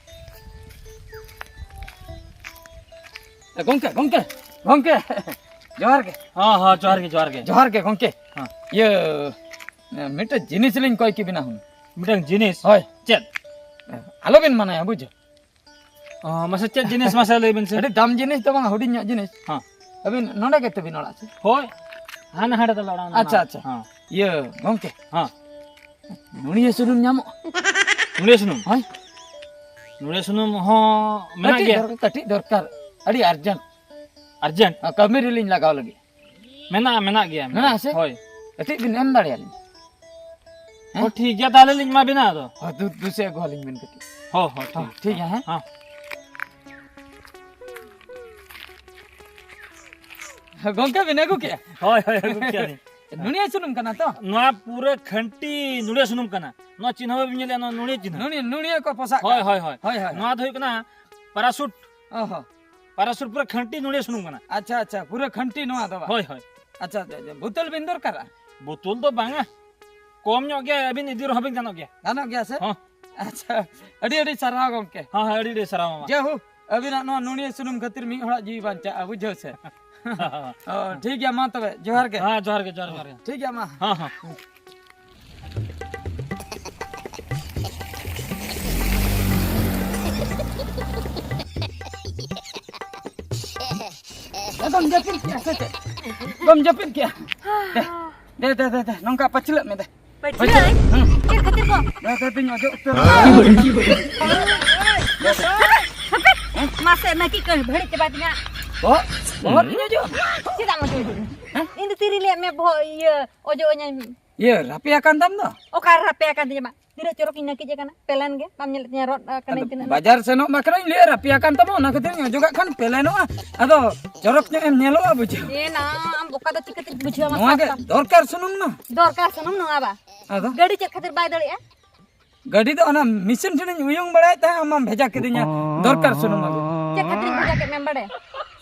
ᱮ, ᱜᱚᱝᱠᱮ, ᱜᱚᱝᱠᱮ, ᱜᱚᱝᱠᱮ, ᱡᱚᱦᱟᱨ ᱜᱮ᱾ ᱦᱚᱸ, ᱦᱚᱸ, ᱡᱚᱦᱟᱨ ᱜᱮ, ᱡᱚᱦᱟᱨ ᱜᱮ᱾ ᱡᱚᱦᱟᱨ ᱜᱮ ᱜᱚᱝᱠᱮ᱾ ᱦᱚᱸ᱾ ᱤᱭᱟᱹ, ᱢᱤᱫᱴᱮᱡ ᱡᱤᱱᱤᱥ ᱞᱤᱧ ᱠᱚᱭ ᱠᱮᱵᱤᱱᱟ ᱦᱩᱱᱟᱹᱝ᱾ ᱢᱤᱫᱴᱟᱝ ᱡᱤᱱᱤᱥ? ᱦᱳᱭ᱾ ᱪᱮᱫ? ᱟᱞᱚᱵᱤᱱ ᱢᱟᱱᱟᱭᱟ, ᱵᱩᱡᱷᱟᱹᱣ᱾ ᱚ, ᱢᱟᱥᱮ ᱪᱮᱫ ᱡᱤᱱᱤᱥ ᱢᱟᱥᱮ ᱞᱟᱹᱭ ᱵᱤᱱ ᱥᱮ? ᱟᱹᱰᱤ ᱫᱟᱢ ᱡᱤᱱᱤᱥ ᱫᱚ ᱵᱟᱝ, ᱦᱩᱰᱤᱧ ᱧᱚᱜ ᱡᱤᱱᱤᱥ᱾ ᱦᱚᱸ᱾ ᱟᱹᱵᱤᱱ ᱱᱚᱰᱮ ᱜᱮ ᱛᱟᱹᱵᱤᱱ ᱚᱲᱟᱜ ᱥᱮ? ᱦᱳᱭ᱾ ᱦᱟᱱᱟ ᱦᱟᱸᱰᱮ ᱛᱟᱞᱮ ᱚᱲᱟᱜ ᱢᱮᱱᱟᱜᱼᱟ᱾ ᱟᱪᱪᱷᱟ, ᱟᱪᱪᱷᱟ᱾ ᱦᱚᱸ᱾ ᱤᱭᱟᱹ, ᱜᱚᱝᱠᱮ᱾ ᱦᱚᱸ᱾ ᱱᱩᱲᱤᱭᱟᱹ ᱥᱩᱱᱩᱢ ᱧᱟᱢᱚᱜ? ᱱᱩᱲᱤᱭᱟᱹ ᱥᱩᱱᱩᱢ? ᱦᱳᱭ᱾ ᱱᱩᱲᱤᱭᱟᱹ ᱥᱩᱱᱩᱢ ᱦᱚᱸ ᱢᱮᱱᱟᱜ ᱠᱟᱹᱴᱤᱡ ᱜᱮᱭᱟ᱾ ᱫᱚᱨ-, ᱠᱟᱹᱴᱤᱡ ᱫᱚᱨᱠᱟᱨ, ᱟᱹᱰᱤ urgent᱾ Urgent? ᱦᱮᱸ, ᱠᱟᱹᱢᱤ ᱨᱮᱞᱤᱧ ᱞᱟᱜᱟᱣ ᱞᱟᱹᱜᱤᱫ᱾ ᱢᱮᱱᱟᱜᱼᱟ, ᱢᱮᱱᱟᱜ ᱜᱮᱭᱟ, ᱢᱮᱱᱟᱜᱼᱟ᱾ ᱢᱮᱱᱟᱜᱼᱟ ᱥᱮ? ᱦᱳᱭ᱾ ᱠᱟᱹᱴᱤᱡ ᱵᱤᱱ ᱮᱢ ᱫᱟᱲᱮᱭᱟᱞᱤᱧᱟ? ᱦᱮᱸ? ᱚ, ᱴᱷᱤᱠ ᱜᱮᱭᱟ, ᱛᱟᱦᱞᱮ ᱞᱤᱧ ᱮᱢᱟ ᱵᱤᱱᱟ ᱟᱫᱚ᱾ ᱦᱳᱭ, ᱫᱩ-, ᱫᱩᱥᱮ ᱟᱹᱜᱩᱣᱟᱞᱤᱧ ᱵᱤᱱ ᱠᱟᱹᱴᱤᱡ᱾ ᱦᱚᱸ, ᱦᱚᱸ, ᱴᱷᱤᱠ᱾ ᱦᱚᱸ, ᱴᱷᱤᱠ ᱜᱮᱭᱟ, ᱦᱮᱸ᱾ ᱦᱚᱸ᱾ ᱜᱚᱝᱠᱮ ᱵᱤᱱ ᱟᱹᱜᱩ ᱠᱮᱜᱼᱟ? ᱦᱳᱭ, ᱦᱳᱭ, ᱟᱹᱜᱩ ᱠᱮᱜᱼᱟ ᱞᱤᱧ᱾ ᱱᱩᱲᱤᱭᱟᱹ ᱥᱩᱱᱩᱢ ᱠᱟᱱᱟ ᱛᱚ? ᱱᱚᱣᱟ ᱯᱩᱨᱟᱹ ᱠᱷᱟᱹᱱᱴᱤ ᱱᱩᱲᱤᱭᱟᱹ ᱥᱩᱱᱩᱢ ᱠᱟᱱᱟ᱾ ᱱᱚᱣᱟ ᱪᱤᱱᱦᱟᱹ ᱵᱟᱵᱤᱱ ᱧᱮᱞᱮᱜᱼᱟ, ᱱᱚᱣᱟ ᱱᱩᱲᱤᱭᱟᱹ ᱪᱤᱱᱦᱟᱹ᱾ ᱱᱩᱲᱤᱭᱟᱹ, ᱱᱩᱲᱤᱭᱟᱹ ᱠᱚ ᱯᱚᱥᱟᱜ ᱦᱳᱭ, ᱠᱟᱱᱟ᱾ ᱦᱳᱭ, ᱦᱳᱭ᱾ ᱦᱳᱭ, ᱦᱳᱭ᱾ ᱱᱚᱣᱟ ᱫᱚ ᱦᱩᱭᱩᱜ ᱠᱟᱱᱟ ᱯᱟᱨᱟᱥᱩᱴ᱾ ᱚ ᱦᱚᱸ᱾ ᱯᱟᱨᱟᱥᱩᱴ ᱯᱩᱨᱟᱹ ᱠᱷᱟᱹᱱᱴᱤ ᱱᱩᱲᱤᱭᱟᱹ ᱥᱩᱱᱩᱢ ᱠᱟᱱᱟ᱾ ᱟᱪᱪᱷᱟ, ᱟᱪᱪᱷᱟ, ᱯᱩᱨᱟᱹ ᱠᱷᱟᱹᱱᱴᱤ ᱱᱚᱣᱟ ᱫᱚ ᱵᱟᱝ? ᱦᱳᱭ, ᱦᱳᱭ᱾ ᱟᱪᱪᱷᱟ, ᱟᱪᱪᱷᱟ, ᱟᱪᱪᱷᱟ, ᱵᱳᱛᱚᱞ ᱵᱤᱱ ᱫᱚᱨᱠᱟᱨᱟ? ᱵᱳᱛᱚᱞ ᱫᱚ ᱵᱟᱝᱟ, ᱠᱚᱢ ᱧᱚᱜ ᱜᱮ, ᱟᱹᱵᱤᱱ ᱤᱫᱤ ᱨᱮᱦᱚᱸ ᱵᱤᱱ ᱜᱟᱱᱚᱜ ᱜᱮᱭᱟ᱾ ᱜᱟᱱᱚᱜ ᱜᱮᱭᱟ ᱥᱮ? ᱦᱚᱸ᱾ ᱟᱪᱪᱷᱟ, ᱟᱹᱰᱤ ᱟᱹᱰᱤ ᱥᱟᱨᱦᱟᱣ ᱜᱚᱢᱠᱮ᱾ ᱦᱚᱸ, ᱦᱚᱸ, ᱟᱹᱰᱤ ᱟᱹᱰᱤ ᱥᱟᱨᱦᱟᱣ ᱢᱟᱢᱟ᱾ ᱡᱟᱭᱦᱳᱠ, ᱟᱹᱵᱤᱱᱟᱜ ᱱᱚᱣᱟ ᱱᱩᱲᱤᱭᱟᱹ ᱥᱩᱱᱩᱢ ᱠᱷᱟᱹᱛᱤᱨ ᱢᱤᱫ ᱦᱚᱲᱟᱜ ᱡᱤᱣᱤ ᱵᱟᱧᱪᱟᱜᱼᱟ, ᱵᱩᱡᱷᱟᱹᱣ ᱥᱮ? ᱚ, ᱴᱷᱤᱠ ᱜᱮᱭᱟ, ᱢᱟ ᱛᱚᱵᱮ, ᱡᱚᱦᱟᱨ ᱜᱮ᱾ ᱦᱮᱸ, ᱡᱚᱦᱟᱨ ᱜᱮ, ᱡᱚᱦᱟᱨ, ᱡᱚᱦᱟᱨ ᱜᱮ᱾ ᱴᱷᱤᱠ ᱜᱮᱭᱟ, ᱢᱟ᱾ ᱦᱚᱸ, ᱦᱚᱸ᱾ ᱮᱠᱫᱚᱢ ᱡᱟᱹᱯᱤᱫ ᱠᱮᱜᱼᱟ ᱥᱮ ᱪᱮᱫ? ᱮᱠᱫᱚᱢ ᱡᱟᱹᱯᱤᱫ ᱠᱮᱜᱼᱟ᱾ ᱫᱮ, ᱫᱮ, ᱫᱮ, ᱫᱮ, ᱱᱚᱝᱠᱟ ᱯᱟᱹᱪᱷᱞᱟᱹᱜ ᱢᱮ, ᱫᱮ᱾ ᱯᱟᱹᱪᱷᱞᱟᱹᱜ? ᱦᱩᱸ᱾ ᱪᱮᱫ ᱠᱷᱟᱹᱛᱤᱨ ᱠᱚ? ᱫᱮ, ᱫᱮ, ᱫᱮᱧ ᱚᱡᱚᱜ ᱩᱛᱟᱹᱨ ᱟᱢᱟ᱾ ᱫᱮ, ᱫᱮ᱾ ᱦᱟᱯᱮ! ᱢᱟᱥᱮ, ᱱᱟᱹᱠᱤᱡ ᱠᱚ ᱵᱷᱟᱹᱲᱤᱡ ᱪᱟᱵᱟ ᱛᱤᱧᱟ᱾ ᱵᱚᱦᱚᱜ? ᱵᱚᱦᱚᱜ ᱨᱤᱧ ᱚᱡᱚᱜ ᱟᱢᱟ? ᱪᱮᱫᱟᱜ ᱮᱢ ᱚᱡᱚᱜ ᱟᱹᱧᱟ? ᱦᱮᱸ? ᱤᱧ ᱫᱚ ᱛᱤᱨᱮᱧ ᱞᱟᱹᱭᱟᱫ ᱢᱮᱭᱟ ᱵᱚᱦᱚᱜ ᱤᱭᱟᱹ ᱚᱡᱚᱜ ᱟᱹᱧᱟᱹᱧ? ᱤᱭᱟᱹ, ᱨᱟᱯᱮ ᱟᱠᱟᱱ ᱛᱟᱢ ᱫᱚ? ᱚᱠᱟ ᱨᱮ ᱨᱟᱯᱮ ᱟᱠᱟᱱ ᱛᱤᱧᱟ ᱢᱟ? ᱛᱤᱱᱟᱹᱜ ᱪᱚᱨᱚᱠ ᱤᱧ ᱱᱟᱹᱠᱤᱡ ᱟᱠᱟᱱᱟ, ᱯᱮᱞᱮᱱ ᱜᱮ, ᱵᱟᱢ ᱧᱮᱞᱮᱫ ᱛᱤᱧᱟ ᱨᱚᱫ ᱟᱠᱟᱱᱟᱹᱧ ᱟᱫᱚ ᱛᱤᱱᱟᱹᱜ? ᱵᱟᱡᱟᱨ ᱥᱮᱱᱚᱜ ᱵᱟᱠᱷᱨᱟᱧ ᱞᱟᱹᱭᱟ, ᱨᱟᱯᱮ ᱟᱠᱟᱱ ᱛᱟᱢᱟ, ᱚᱱᱟ ᱠᱷᱟᱹᱛᱤᱨ ᱤᱧ ᱚᱡᱚᱜᱟᱜ ᱠᱷᱟᱱ ᱯᱮᱞᱮᱱᱚᱜᱼᱟ᱾ ᱟᱫᱚ ᱪᱚᱨᱚᱠ ᱧᱚᱜ ᱮᱢ ᱧᱮᱞᱚᱜᱼᱟ, ᱵᱩᱡᱷᱟᱹᱣ᱾ ᱮ ᱱᱟ, ᱟᱢ ᱚᱠᱟ ᱫᱚ ᱪᱤᱠᱟᱹᱛᱮᱧ ᱵᱩᱡᱷᱟᱹᱣᱟ, ᱢᱟᱥᱮ ᱱᱚᱣᱟ ᱜᱮ ᱟᱢ? ᱫᱚᱨᱠᱟᱨ ᱥᱩᱱᱩᱢ ᱢᱟ᱾ ᱫᱚᱨᱠᱟᱨ ᱥᱩᱱᱩᱢ ᱱᱚᱣᱟ ᱵᱟ? ᱟᱫᱚ? ᱜᱟᱹᱰᱤ ᱪᱮᱫ ᱠᱷᱟᱹᱛᱤᱨ ᱵᱟᱭ ᱫᱟᱲᱮᱭᱟᱜᱼᱟ? ᱜᱟᱹᱰᱤ ᱫᱚ ᱚᱱᱟ ᱢᱮᱥᱤᱱ ᱴᱷᱮᱱᱤᱧ ᱩᱭᱩᱝ ᱵᱟᱲᱟᱭᱮᱫ ᱛᱟᱦᱮᱸᱫ, ᱟᱢ ᱢᱟᱢ ᱵᱷᱮᱡᱟ ᱠᱤᱫᱤᱧᱟ ᱫᱚᱨᱠᱟᱨ ᱥᱩᱱᱩᱢ ᱟᱹᱜᱩ᱾ ᱪᱮᱫ ᱠᱷᱟᱹᱛᱤᱨᱤᱧ ᱵᱷᱮᱡᱟ ᱠᱮᱫ ᱢᱮᱭᱟᱢ ᱵᱟᱲᱟᱭᱟ?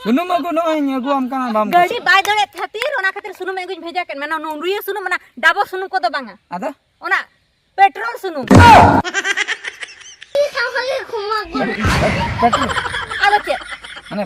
ᱥᱩᱱᱩᱢ ᱟᱹᱜᱩ ᱱᱚᱜᱼᱚᱭ ᱤᱧ ᱟᱹᱜᱩᱣᱟᱢ ᱠᱟᱱᱟ, ᱵᱟᱢ ᱜᱟᱹᱰᱤ ᱵᱟᱭ ᱫᱟᱲᱮᱭᱟᱜ ᱠᱷᱟᱹᱛᱤᱨ ᱚᱱᱟ ᱠᱷᱟᱹᱛᱤᱨ ᱥᱩᱱᱩᱢ ᱟᱹᱜᱩᱧ ᱵᱷᱮᱡᱟ ᱠᱮᱫ ᱢᱮᱭᱟ᱾ ᱱᱚᱣᱟ ᱱᱩᱰᱨᱤᱭᱟᱹ ᱥᱩᱱᱩᱢ, ᱚᱱᱟ ᱰᱟᱵᱚᱨ ᱥᱩᱱᱩᱢ ᱠᱚᱫᱚ ᱵᱟᱝᱟ᱾ ᱟᱫᱚ? ᱚᱱᱟ ᱯᱮᱴᱨᱳᱞ ᱥᱩᱱᱩᱢ᱾ ᱯᱮᱴᱨᱳᱞ? ᱟᱫᱚ ᱪᱮᱫ? ᱢᱟᱱᱮ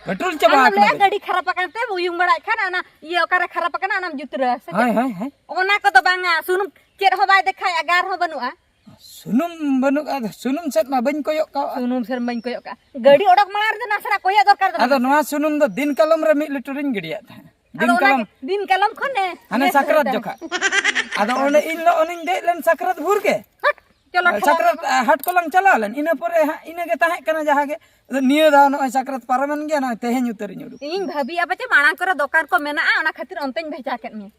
ᱯᱮᱴᱨᱳᱞ ᱪᱟᱵᱟ ᱟᱢ ᱟᱠᱟᱱᱟ ᱞᱟᱹᱭᱟ ᱵᱮ᱾ ᱜᱟᱹᱰᱤ ᱠᱷᱟᱨᱟᱯ ᱟᱠᱟᱱ ᱛᱮ ᱩᱭᱩᱝ ᱵᱟᱲᱟᱭᱮᱫ ᱠᱷᱟᱱ ᱚᱱᱟ ᱤᱭᱟᱹ ᱚᱠᱟᱨᱮ ᱠᱷᱟᱨᱟᱯ ᱟᱠᱟᱱᱟ ᱚᱱᱟᱢ ᱡᱩᱛᱨᱟᱹ ᱥᱮ ᱪᱮᱫ? ᱦᱳᱭ, ᱦᱳᱭ, ᱦᱳᱭ᱾ ᱚᱱᱟ ᱠᱚᱫᱚ ᱵᱟᱝᱟ, ᱥᱩᱱᱩᱢ ᱪᱮᱫ ᱦᱚᱸ ᱵᱟᱭ ᱫᱮᱠᱷᱟᱭᱟ, ᱜᱟᱨ ᱦᱚᱸ ᱵᱟᱹᱱᱩᱜᱼᱟ᱾ ᱥᱩᱱᱩᱢ ᱵᱟᱹᱱᱩᱜᱼᱟ, ᱥᱩᱱᱩᱢ ᱥᱮᱫ ᱢᱟ ᱵᱟᱹᱧ ᱠᱚᱭᱚᱜ ᱠᱟᱜᱼᱟ᱾ ᱥᱩᱱᱩᱢ ᱥᱮᱫ ᱵᱟᱹᱧ ᱠᱚᱭᱚᱜ ᱠᱟᱜᱼᱟ᱾ ᱜᱟᱹᱰᱤ ᱚᱰᱚᱠ ᱢᱟᱲᱟᱝ ᱨᱮᱫᱚ ᱱᱟᱥᱮᱱᱟᱜ ᱠᱚᱭᱚᱜ ᱫᱚᱨᱠᱟᱨ ᱫᱚ ᱟᱫᱚ ᱵᱟᱝ᱾ ᱱᱚᱣᱟ ᱥᱩᱱᱩᱢ ᱫᱚ ᱫᱤᱱ ᱠᱟᱞᱚᱢ ᱨᱮ ᱢᱤᱫ ᱞᱤᱴᱟᱨᱤᱧ ᱜᱤᱰᱤᱭᱟᱜ ᱛᱟᱦᱮᱸᱫ᱾ ᱟᱫᱚ ᱫᱤᱱ ᱚᱱᱟ ᱠᱟᱞᱚᱢ᱾ ᱜᱮ ᱫᱤᱱ ᱠᱟᱞᱚᱢ ᱠᱷᱚᱱ ᱮ, ᱦᱟᱱᱮ ᱱᱮᱥ ᱥᱟᱠᱨᱟᱛ ᱫᱚ᱾ ᱡᱚᱠᱷᱟ᱾ ᱟᱫᱚ ᱚᱸᱰᱮ ᱤᱧ ᱞᱚ ᱚᱱᱤᱧ ᱫᱮᱡ ᱞᱮᱱ ᱥᱟᱠᱨᱟᱛ ᱵᱷᱳᱨ ᱜᱮ᱾ ᱦᱟᱴ, ᱪᱚᱞᱚ ᱟᱨ ᱴᱷᱮᱞᱟᱣ ᱥᱟᱠᱨᱟᱛ, ᱢᱮ᱾ ᱟᱨ ᱦᱟᱴ ᱠᱚᱞᱟᱝ ᱪᱟᱞᱟᱣ ᱞᱮᱱ, ᱤᱱᱟᱹ ᱯᱚᱨᱮ ᱦᱟᱸᱜ ᱤᱱᱟᱹ ᱜᱮ ᱛᱟᱦᱮᱸ ᱠᱟᱱᱟ ᱡᱟᱦᱟᱸ ᱜᱮ᱾ ᱟᱫᱚ ᱱᱤᱭᱟᱹ ᱫᱷᱟᱣ ᱱᱚᱜᱼᱚᱭ ᱥᱟᱠᱨᱟᱛ ᱯᱟᱨᱚᱢᱮᱱ ᱜᱮᱭᱟ, ᱱᱚᱜᱼᱚᱭ ᱛᱮᱦᱮᱧ ᱩᱛᱟᱹᱨᱤᱧ ᱩᱰᱩᱠ᱾ ᱤᱧ ᱵᱷᱟᱹᱵᱤᱭᱟ ᱯᱟᱪᱮ ᱢᱟᱲᱟᱝ ᱠᱚᱨᱮ ᱫᱚᱠᱟᱱ ᱠᱚ ᱢᱮᱱᱟᱜᱼᱟ, ᱚᱱᱟ ᱠᱷᱟᱹᱛᱤᱨ ᱚᱱᱛᱮᱧ ᱵᱷᱮᱡᱟ ᱠᱮᱫ ᱢᱮᱭᱟ᱾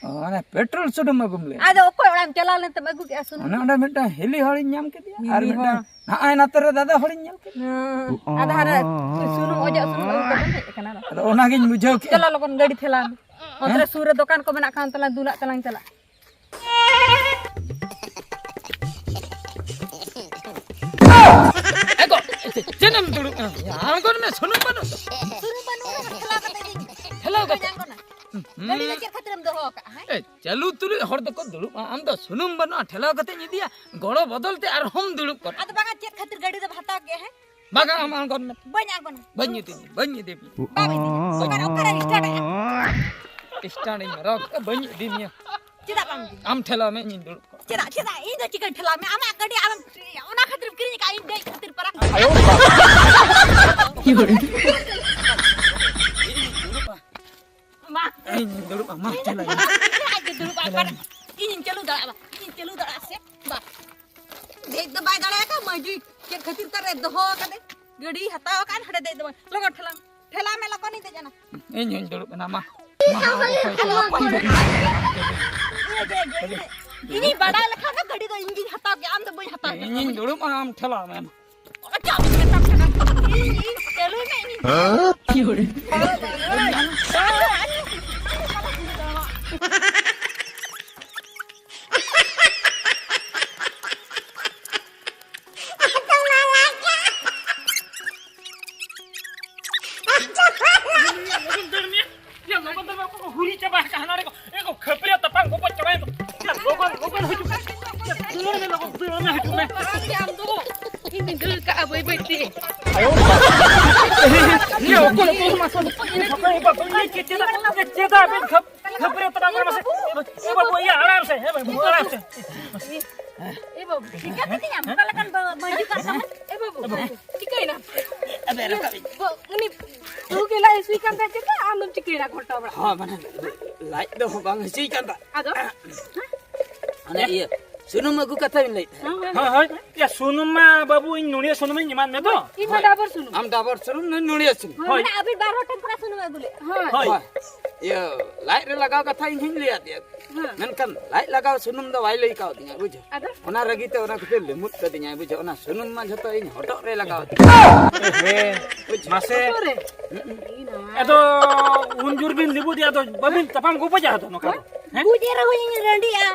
ᱚ, ᱚᱱᱮ ᱯᱮᱴᱨᱳᱞ ᱥᱩᱱᱩᱢ ᱟᱹᱜᱩᱢ ᱞᱟᱹᱭ᱾ ᱟᱫᱚ ᱚᱠᱚᱭ ᱚᱲᱟᱜ ᱮᱢ ᱪᱟᱞᱟᱣ ᱞᱮᱱ ᱛᱮᱢ ᱟᱹᱜᱩ ᱠᱮᱜᱼᱟ ᱥᱩᱱᱩᱢ? ᱚᱱᱮ ᱚᱸᱰᱮ ᱢᱤᱫᱴᱟᱝ ᱦᱤᱞᱤ ᱦᱚᱲᱤᱧ ᱧᱟᱢ ᱠᱮᱫᱮᱭᱟ, ᱟᱨ ᱦᱤᱞᱤ ᱢᱤᱫᱴᱟᱝ ᱦᱚᱲ᱾ ᱱᱚᱜᱼᱚᱭ ᱱᱟᱛᱮ ᱨᱮ ᱫᱟᱫᱟ ᱦᱚᱲᱤᱧ ᱧᱟᱢ ᱠᱮᱫᱮᱭᱟ᱾ ᱦᱮᱸ, ᱟᱫᱚ ᱦᱟᱱᱮ ᱥᱩᱱᱩᱢ ᱚᱡᱚᱜ ᱥᱩᱱᱩᱢ ᱟᱹᱜᱩ ᱠᱟᱛᱮᱢ ᱦᱮᱡ ᱟᱠᱟᱱᱟ ᱟᱫᱚ᱾ ᱟᱫᱚ ᱚᱱᱟᱜᱤᱧ ᱵᱩᱡᱷᱟᱹᱣ ᱠᱮᱫᱼᱟ᱾ ᱪᱚᱞᱚ ᱞᱚᱜᱚᱱ ᱜᱟᱹᱰᱤ ᱴᱷᱮᱞᱟᱣ ᱢᱮ᱾ ᱚᱱᱛᱮ ᱨᱮ ᱦᱮᱸ? ᱥᱩᱨ ᱨᱮ ᱫᱚᱠᱟᱱ ᱠᱚ ᱢᱮᱱᱟᱜ ᱠᱷᱟᱱ ᱚᱱᱛᱮ ᱞᱟᱝ ᱫᱩᱞᱟᱜ ᱛᱮᱞᱟᱝ ᱪᱟᱞᱟᱜ᱾ ᱮ ᱜᱚ, ᱪᱮᱫ ᱮᱢ ᱫᱩᱲᱩᱵ ᱠᱟᱱᱟ? ᱟᱬᱜᱚᱱ ᱢᱮ, ᱥᱩᱱᱩᱢ ᱵᱟᱹᱱᱩᱜ ᱫᱚ᱾ ᱥᱩᱱᱩᱢ ᱵᱟᱹᱱᱩᱜ ᱨᱮᱦᱚᱸ ᱴᱷᱮᱞᱟᱣ ᱠᱟᱛᱮ ᱤᱧ ᱴᱷᱮᱞᱟᱣ ᱠᱟᱛᱮ᱾ ᱵᱟᱹᱧ ᱟᱬᱜᱚᱱᱟ᱾ ᱦᱩᱸ᱾ ᱜᱟᱹᱰᱤ ᱫᱚ ᱪᱮᱫ ᱠᱷᱟᱹᱛᱤᱨᱮᱢ ᱫᱚᱦᱚ ᱟᱠᱟᱫᱼᱟ, ᱦᱮᱸ? ᱮ, ᱪᱟᱹᱞᱩ ᱛᱩᱞᱩᱡ ᱦᱚᱲ ᱫᱚᱠᱚ ᱫᱩᱲᱩᱵᱼᱟ, ᱟᱢ ᱫᱚ ᱥᱩᱱᱩᱢ ᱵᱟᱹᱱᱩᱜᱼᱟ, ᱴᱷᱮᱞᱟᱣ ᱠᱟᱛᱮᱧ ᱤᱫᱤᱭᱟ, ᱜᱚᱲᱚ ᱵᱚᱫᱚᱞ ᱛᱮ ᱟᱨᱦᱚᱸᱢ ᱫᱩᱲᱩᱵ ᱠᱚᱜᱼᱟ᱾ ᱟᱫᱚ ᱵᱟᱝᱟ, ᱪᱮᱫ ᱠᱷᱟᱹᱛᱤᱨ ᱜᱟᱹᱰᱤ ᱫᱚᱢ ᱦᱟᱛᱟᱣ ᱠᱮᱜᱼᱟ, ᱦᱮᱸ? ᱵᱟᱝᱟ, ᱟᱢ ᱟᱬᱜᱚᱱ ᱢᱮ᱾ ᱵᱟᱹᱧ ᱟᱬᱜᱚᱱᱟ᱾ ᱵᱟᱹᱧ ᱤᱫᱤ, ᱵᱟᱹᱧ ᱤᱫᱤ ᱯᱮᱭᱟ᱾ ᱵᱟᱢ ᱤᱫᱤᱧᱟ᱾ ᱚᱠᱟᱨᱮ, ᱚᱠᱟᱨᱮ ᱥᱴᱟᱨᱴ ᱮᱜᱼᱟ? ᱥᱴᱟᱨᱴ ᱤᱧ ᱨᱚᱠ, ᱵᱟᱹᱧ ᱤᱫᱤ ᱢᱮᱭᱟ᱾ ᱪᱮᱫᱟᱜ ᱵᱟᱢ ᱤᱫᱤᱧᱟ? ᱟᱢ ᱴᱷᱮᱞᱟᱣ ᱢᱮ, ᱤᱧᱤᱧ ᱫᱩᱲᱩᱵ ᱠᱚᱜᱼᱟ᱾ ᱪᱮᱫᱟᱜ, ᱪᱮᱫᱟᱜ? ᱤᱧ ᱫᱚ ᱪᱤᱠᱟᱹᱧ ᱴᱷᱮᱞᱟᱣ ᱢᱮᱭᱟ? ᱟᱢᱟᱜ ᱜᱟᱹᱰᱤ ᱟᱢᱮᱢ, ᱚᱱᱟ ᱠᱷᱟᱹᱛᱤᱨ ᱮᱢ ᱠᱤᱨᱤᱧ ᱟᱠᱟᱫᱼᱟ, ᱤᱧ ᱫᱮᱡ ᱠᱷᱟᱹᱛᱤᱨ ᱯᱟᱨᱟ᱾ ᱟᱭᱳ ᱵᱟᱵᱟ᱾ ᱤᱧᱤᱧ ᱫᱩᱲᱩᱵᱼᱟ᱾ ᱢᱟ᱾ ᱤᱧᱤᱧ ᱫᱩᱲᱩᱵᱼᱟ, ᱢᱟ, ᱴᱷᱮᱞᱟᱣ ᱢᱮ᱾ ᱟᱡ ᱜᱮ ᱫᱩᱲᱩᱵ ᱟᱭ, ᱴᱷᱮᱞᱟᱣ ᱢᱮ᱾ ᱤᱧᱤᱧ ᱪᱟᱹᱞᱩ ᱫᱟᱲᱮᱭᱟᱜᱼᱟ, ᱵᱟ᱾ ᱤᱧᱤᱧ ᱪᱟᱹᱞᱩ ᱫᱟᱲᱮᱭᱟᱜᱼᱟ ᱥᱮ ᱵᱟ? ᱫᱮᱡ ᱫᱚ ᱵᱟᱭ ᱫᱟᱲᱮᱭᱟᱜᱼᱟ, ᱢᱟᱹᱡᱩᱭ ᱪᱮᱫ ᱠᱷᱟᱹᱛᱤᱨ ᱛᱟᱨᱮ ᱫᱚᱦᱚ ᱟᱠᱟᱫᱮ? ᱜᱟᱹᱰᱤ ᱦᱟᱛᱟᱣ ᱟᱠᱟᱫ, ᱦᱟᱸᱰᱮ ᱫᱮᱡ ᱫᱚ ᱵᱟᱝ᱾ ᱞᱚᱜᱚᱱ ᱴᱷᱮᱞᱟᱣ, ᱴᱷᱮᱞᱟᱣ ᱢᱮ, ᱞᱚᱜᱚᱱᱤᱧ ᱫᱮᱡ ᱮᱱᱟ᱾ ᱤᱧ ᱦᱚᱧ ᱫᱩᱲᱩᱵ ᱮᱱᱟ, ᱢᱟ᱾ ᱢᱟ, ᱚᱠᱚᱭ ᱪᱚ᱾ ᱤᱧᱤᱧ ᱵᱟᱰᱟᱭ ᱞᱮᱠᱷᱟᱱ ᱫᱚ ᱜᱟᱹᱰᱤ ᱫᱚ ᱤᱧ ᱜᱤᱧ ᱦᱟᱛᱟᱣ ᱠᱮᱭᱟ, ᱟᱢ ᱫᱚ ᱵᱟᱹᱧ ᱦᱟᱛᱟᱣ ᱠᱮᱭᱟ᱾ ᱤᱧᱤᱧ ᱫᱩᱲᱩᱵᱼᱟ, ᱟᱢ ᱴᱷᱮᱞᱟᱣ ᱢᱮ, ᱢᱟ᱾ ᱚᱪᱚᱜ ᱢᱮ, ᱢᱮᱛᱟᱢ ᱠᱟᱱᱟ᱾ ᱤᱧ, ᱤᱧ, ᱪᱟᱹᱞᱩᱭ ᱢᱮ, ᱤᱧ᱾ ᱦᱮᱸ? ᱞᱚᱜᱚᱱ ᱫᱟᱹᱲ ᱢᱮᱭᱟ᱾ ᱭᱟ, ᱞᱚᱜᱚᱱ ᱫᱟᱹᱲ ᱢᱮ, ᱚᱠᱚᱭ ᱠᱚ ᱦᱩᱨᱤ ᱪᱟᱵᱟ ᱟᱠᱟᱫ ᱦᱟᱱᱟ ᱨᱮ ᱠᱚ᱾ ᱮ ᱠᱚ ᱠᱷᱟᱹᱯᱟᱹᱨᱤᱭᱟᱹ ᱛᱟᱯᱟᱢ ᱜᱚᱯᱚᱡ ᱪᱟᱵᱟᱭᱮᱱ ᱫᱚ᱾ ᱭᱟ, ᱞᱚᱜᱚᱱ, ᱞᱚᱜᱚᱱ ᱦᱤᱡᱩᱜ ᱢᱮ᱾ ᱭᱟ, ᱫᱟᱹᱲ ᱢᱮ, ᱞᱚᱜᱚᱱ ᱫᱟᱹᱲ ᱢᱮ, ᱦᱤᱡᱩᱜ ᱢᱮ᱾ ᱟᱢ ᱫᱚ ᱤᱧ ᱫᱚᱧ ᱫᱟᱹᱲ ᱠᱟᱜᱼᱟ ᱵᱟᱹᱭ ᱵᱟᱹᱭ ᱛᱮ᱾ ᱤᱭᱟᱹ, ᱚᱠᱚᱭ, ᱚᱠᱚᱭ, ᱢᱟ, ᱥᱚᱢᱚᱭ, ᱤᱭᱟᱹ, ᱚᱠᱚᱭ, ᱵᱟᱵᱩ, ᱤᱭᱟᱹ, ᱪᱮᱫ, ᱪᱮᱫᱟᱜ ᱵᱮᱱ ᱠᱷᱟᱹᱯ-, ᱠᱷᱟᱹᱯᱟᱹᱨᱤ ᱛᱟᱞᱟ ᱠᱟᱱᱟ ᱢᱟᱥᱮ? ᱮ ᱵᱟᱵᱩ, ᱤᱭᱟᱹ, ᱟᱨᱟᱢ ᱥᱮ, ᱮ ᱵᱟᱵᱩ, ᱟᱨᱟᱢ ᱥᱮ᱾ ᱮ ᱵᱟᱵᱩ, ᱪᱤᱠᱟᱹ ᱠᱮᱫᱮᱭᱟᱢ? ᱚᱠᱟ ᱞᱮᱠᱟᱱ ᱵᱟ-, ᱢᱟᱹᱭᱡᱩ ᱠᱟᱱ ᱛᱟᱢᱟ? ᱮ ᱵᱟᱵᱩ, ᱪᱤᱠᱟᱹᱭᱮᱱᱟ? ᱟᱵᱮ ᱨᱟᱠᱟᱵ ᱤᱧ᱾ ᱵᱚ-, ᱩᱱᱤ ᱵᱟᱹᱦᱩ ᱜᱮ ᱞᱟᱡ ᱦᱟᱹᱥᱩᱭᱮ ᱠᱟᱱ ᱛᱟᱭᱟ, ᱪᱮᱫ ᱞᱮᱠᱟ ᱟᱢ ᱫᱚᱢ ᱪᱤᱠᱟᱹᱭᱮᱱᱟ ᱜᱷᱚᱞᱴᱟᱣ ᱵᱟᱲᱟ? ᱦᱚᱸ, ᱢᱟᱱᱮ, ᱞᱟᱡ ᱫᱚ ᱵᱟᱝ ᱦᱟᱹᱥᱩᱭᱮ ᱠᱟᱱ ᱛᱟᱭᱟ᱾ ᱟᱫᱚ? ᱦᱟᱱᱮ ᱤᱭᱟᱹ, ᱥᱩᱱᱩᱢ ᱟᱹᱜᱩ ᱠᱟᱛᱷᱟ ᱵᱤᱱ ᱞᱟᱹᱭᱮᱫ ᱛᱟᱦᱮᱸᱫ᱾ ᱦᱳᱭ, ᱦᱳᱭ᱾ ᱭᱟ, ᱥᱩᱱᱩᱢ ᱢᱟ ᱵᱟᱹᱵᱩ, ᱤᱧ ᱱᱚᱰᱮ ᱥᱩᱱᱩᱢᱤᱧ ᱮᱢᱟᱫ ᱢᱮ ᱫᱚ᱾ ᱤᱧ ᱢᱟ ᱰᱟᱵᱚᱨ ᱥᱩᱱᱩᱢ᱾ ᱟᱢ ᱰᱟᱵᱚᱨ ᱥᱩᱱᱩᱢ, ᱱᱩᱭ ᱱᱚᱰᱮ ᱥᱩᱱᱩᱢ᱾ ᱦᱳᱭ, ᱦᱳᱭ᱾ ᱢᱟᱱᱮ ᱟᱹᱵᱤᱱ ᱵᱟᱨ ᱦᱚᱲ ᱴᱷᱮᱱ ᱠᱷᱚᱱᱟᱜ ᱥᱩᱱᱩᱢ ᱟᱹᱜᱩ ᱞᱮᱫ᱾ ᱦᱳᱭ᱾ ᱦᱳᱭ᱾ ᱤᱭᱟᱹ, ᱞᱟᱡ ᱨᱮ ᱞᱟᱜᱟᱣ ᱠᱟᱛᱷᱟ ᱤᱧ ᱦᱚᱧ ᱞᱟᱹᱭᱟᱫ ᱯᱮᱭᱟ᱾ ᱦᱮᱸ᱾ ᱢᱮᱱᱠᱷᱟᱱ ᱞᱟᱡ ᱞᱟᱜᱟᱣ ᱥᱩᱱᱩᱢ ᱫᱚ ᱵᱟᱭ ᱞᱟᱹᱭ ᱠᱟᱣᱫᱤᱧᱟ, ᱵᱩᱡᱷᱟᱹᱣ᱾ ᱟᱫᱚ? ᱚᱱᱟ ᱨᱟᱹᱜᱤ ᱛᱮ ᱚᱱᱟ ᱠᱷᱟᱹᱛᱤᱨ ᱞᱤᱢᱩᱫ ᱠᱟᱫᱤᱧᱟᱭ, ᱵᱩᱡᱷᱟᱹᱣ᱾ ᱚᱱᱟ ᱥᱩᱱᱩᱢ ᱢᱟ ᱡᱷᱚᱛᱚ ᱤᱧ ᱦᱚᱴᱚᱜ ᱨᱮ ᱞᱟᱜᱟᱣ ᱫᱤᱧᱟ᱾ ᱦᱮᱸ, ᱵᱩᱡᱷᱟᱹᱣ᱾ ᱢᱟᱥᱮ᱾ ᱦᱚᱴᱚᱜ ᱨᱮ? ᱦᱩᱸ᱾ ᱤᱧ ᱦᱚᱸ᱾ ᱟᱫᱚ ᱩᱱ ᱡᱳᱨ ᱵᱤᱱ ᱞᱤᱵᱩᱫ ᱮᱭᱟ, ᱟᱫᱚ ᱵᱟᱹᱵᱤᱱ ᱛᱟᱯᱟᱢ ᱜᱚᱯᱚᱡᱟ ᱟᱫᱚ ᱱᱚᱝᱠᱟ ᱫᱚ? ᱦᱮᱸ? ᱵᱩᱡᱽ ᱮ ᱨᱮᱦᱚᱸ ᱤᱧ ᱨᱟᱺᱰᱤᱜᱼᱟ᱾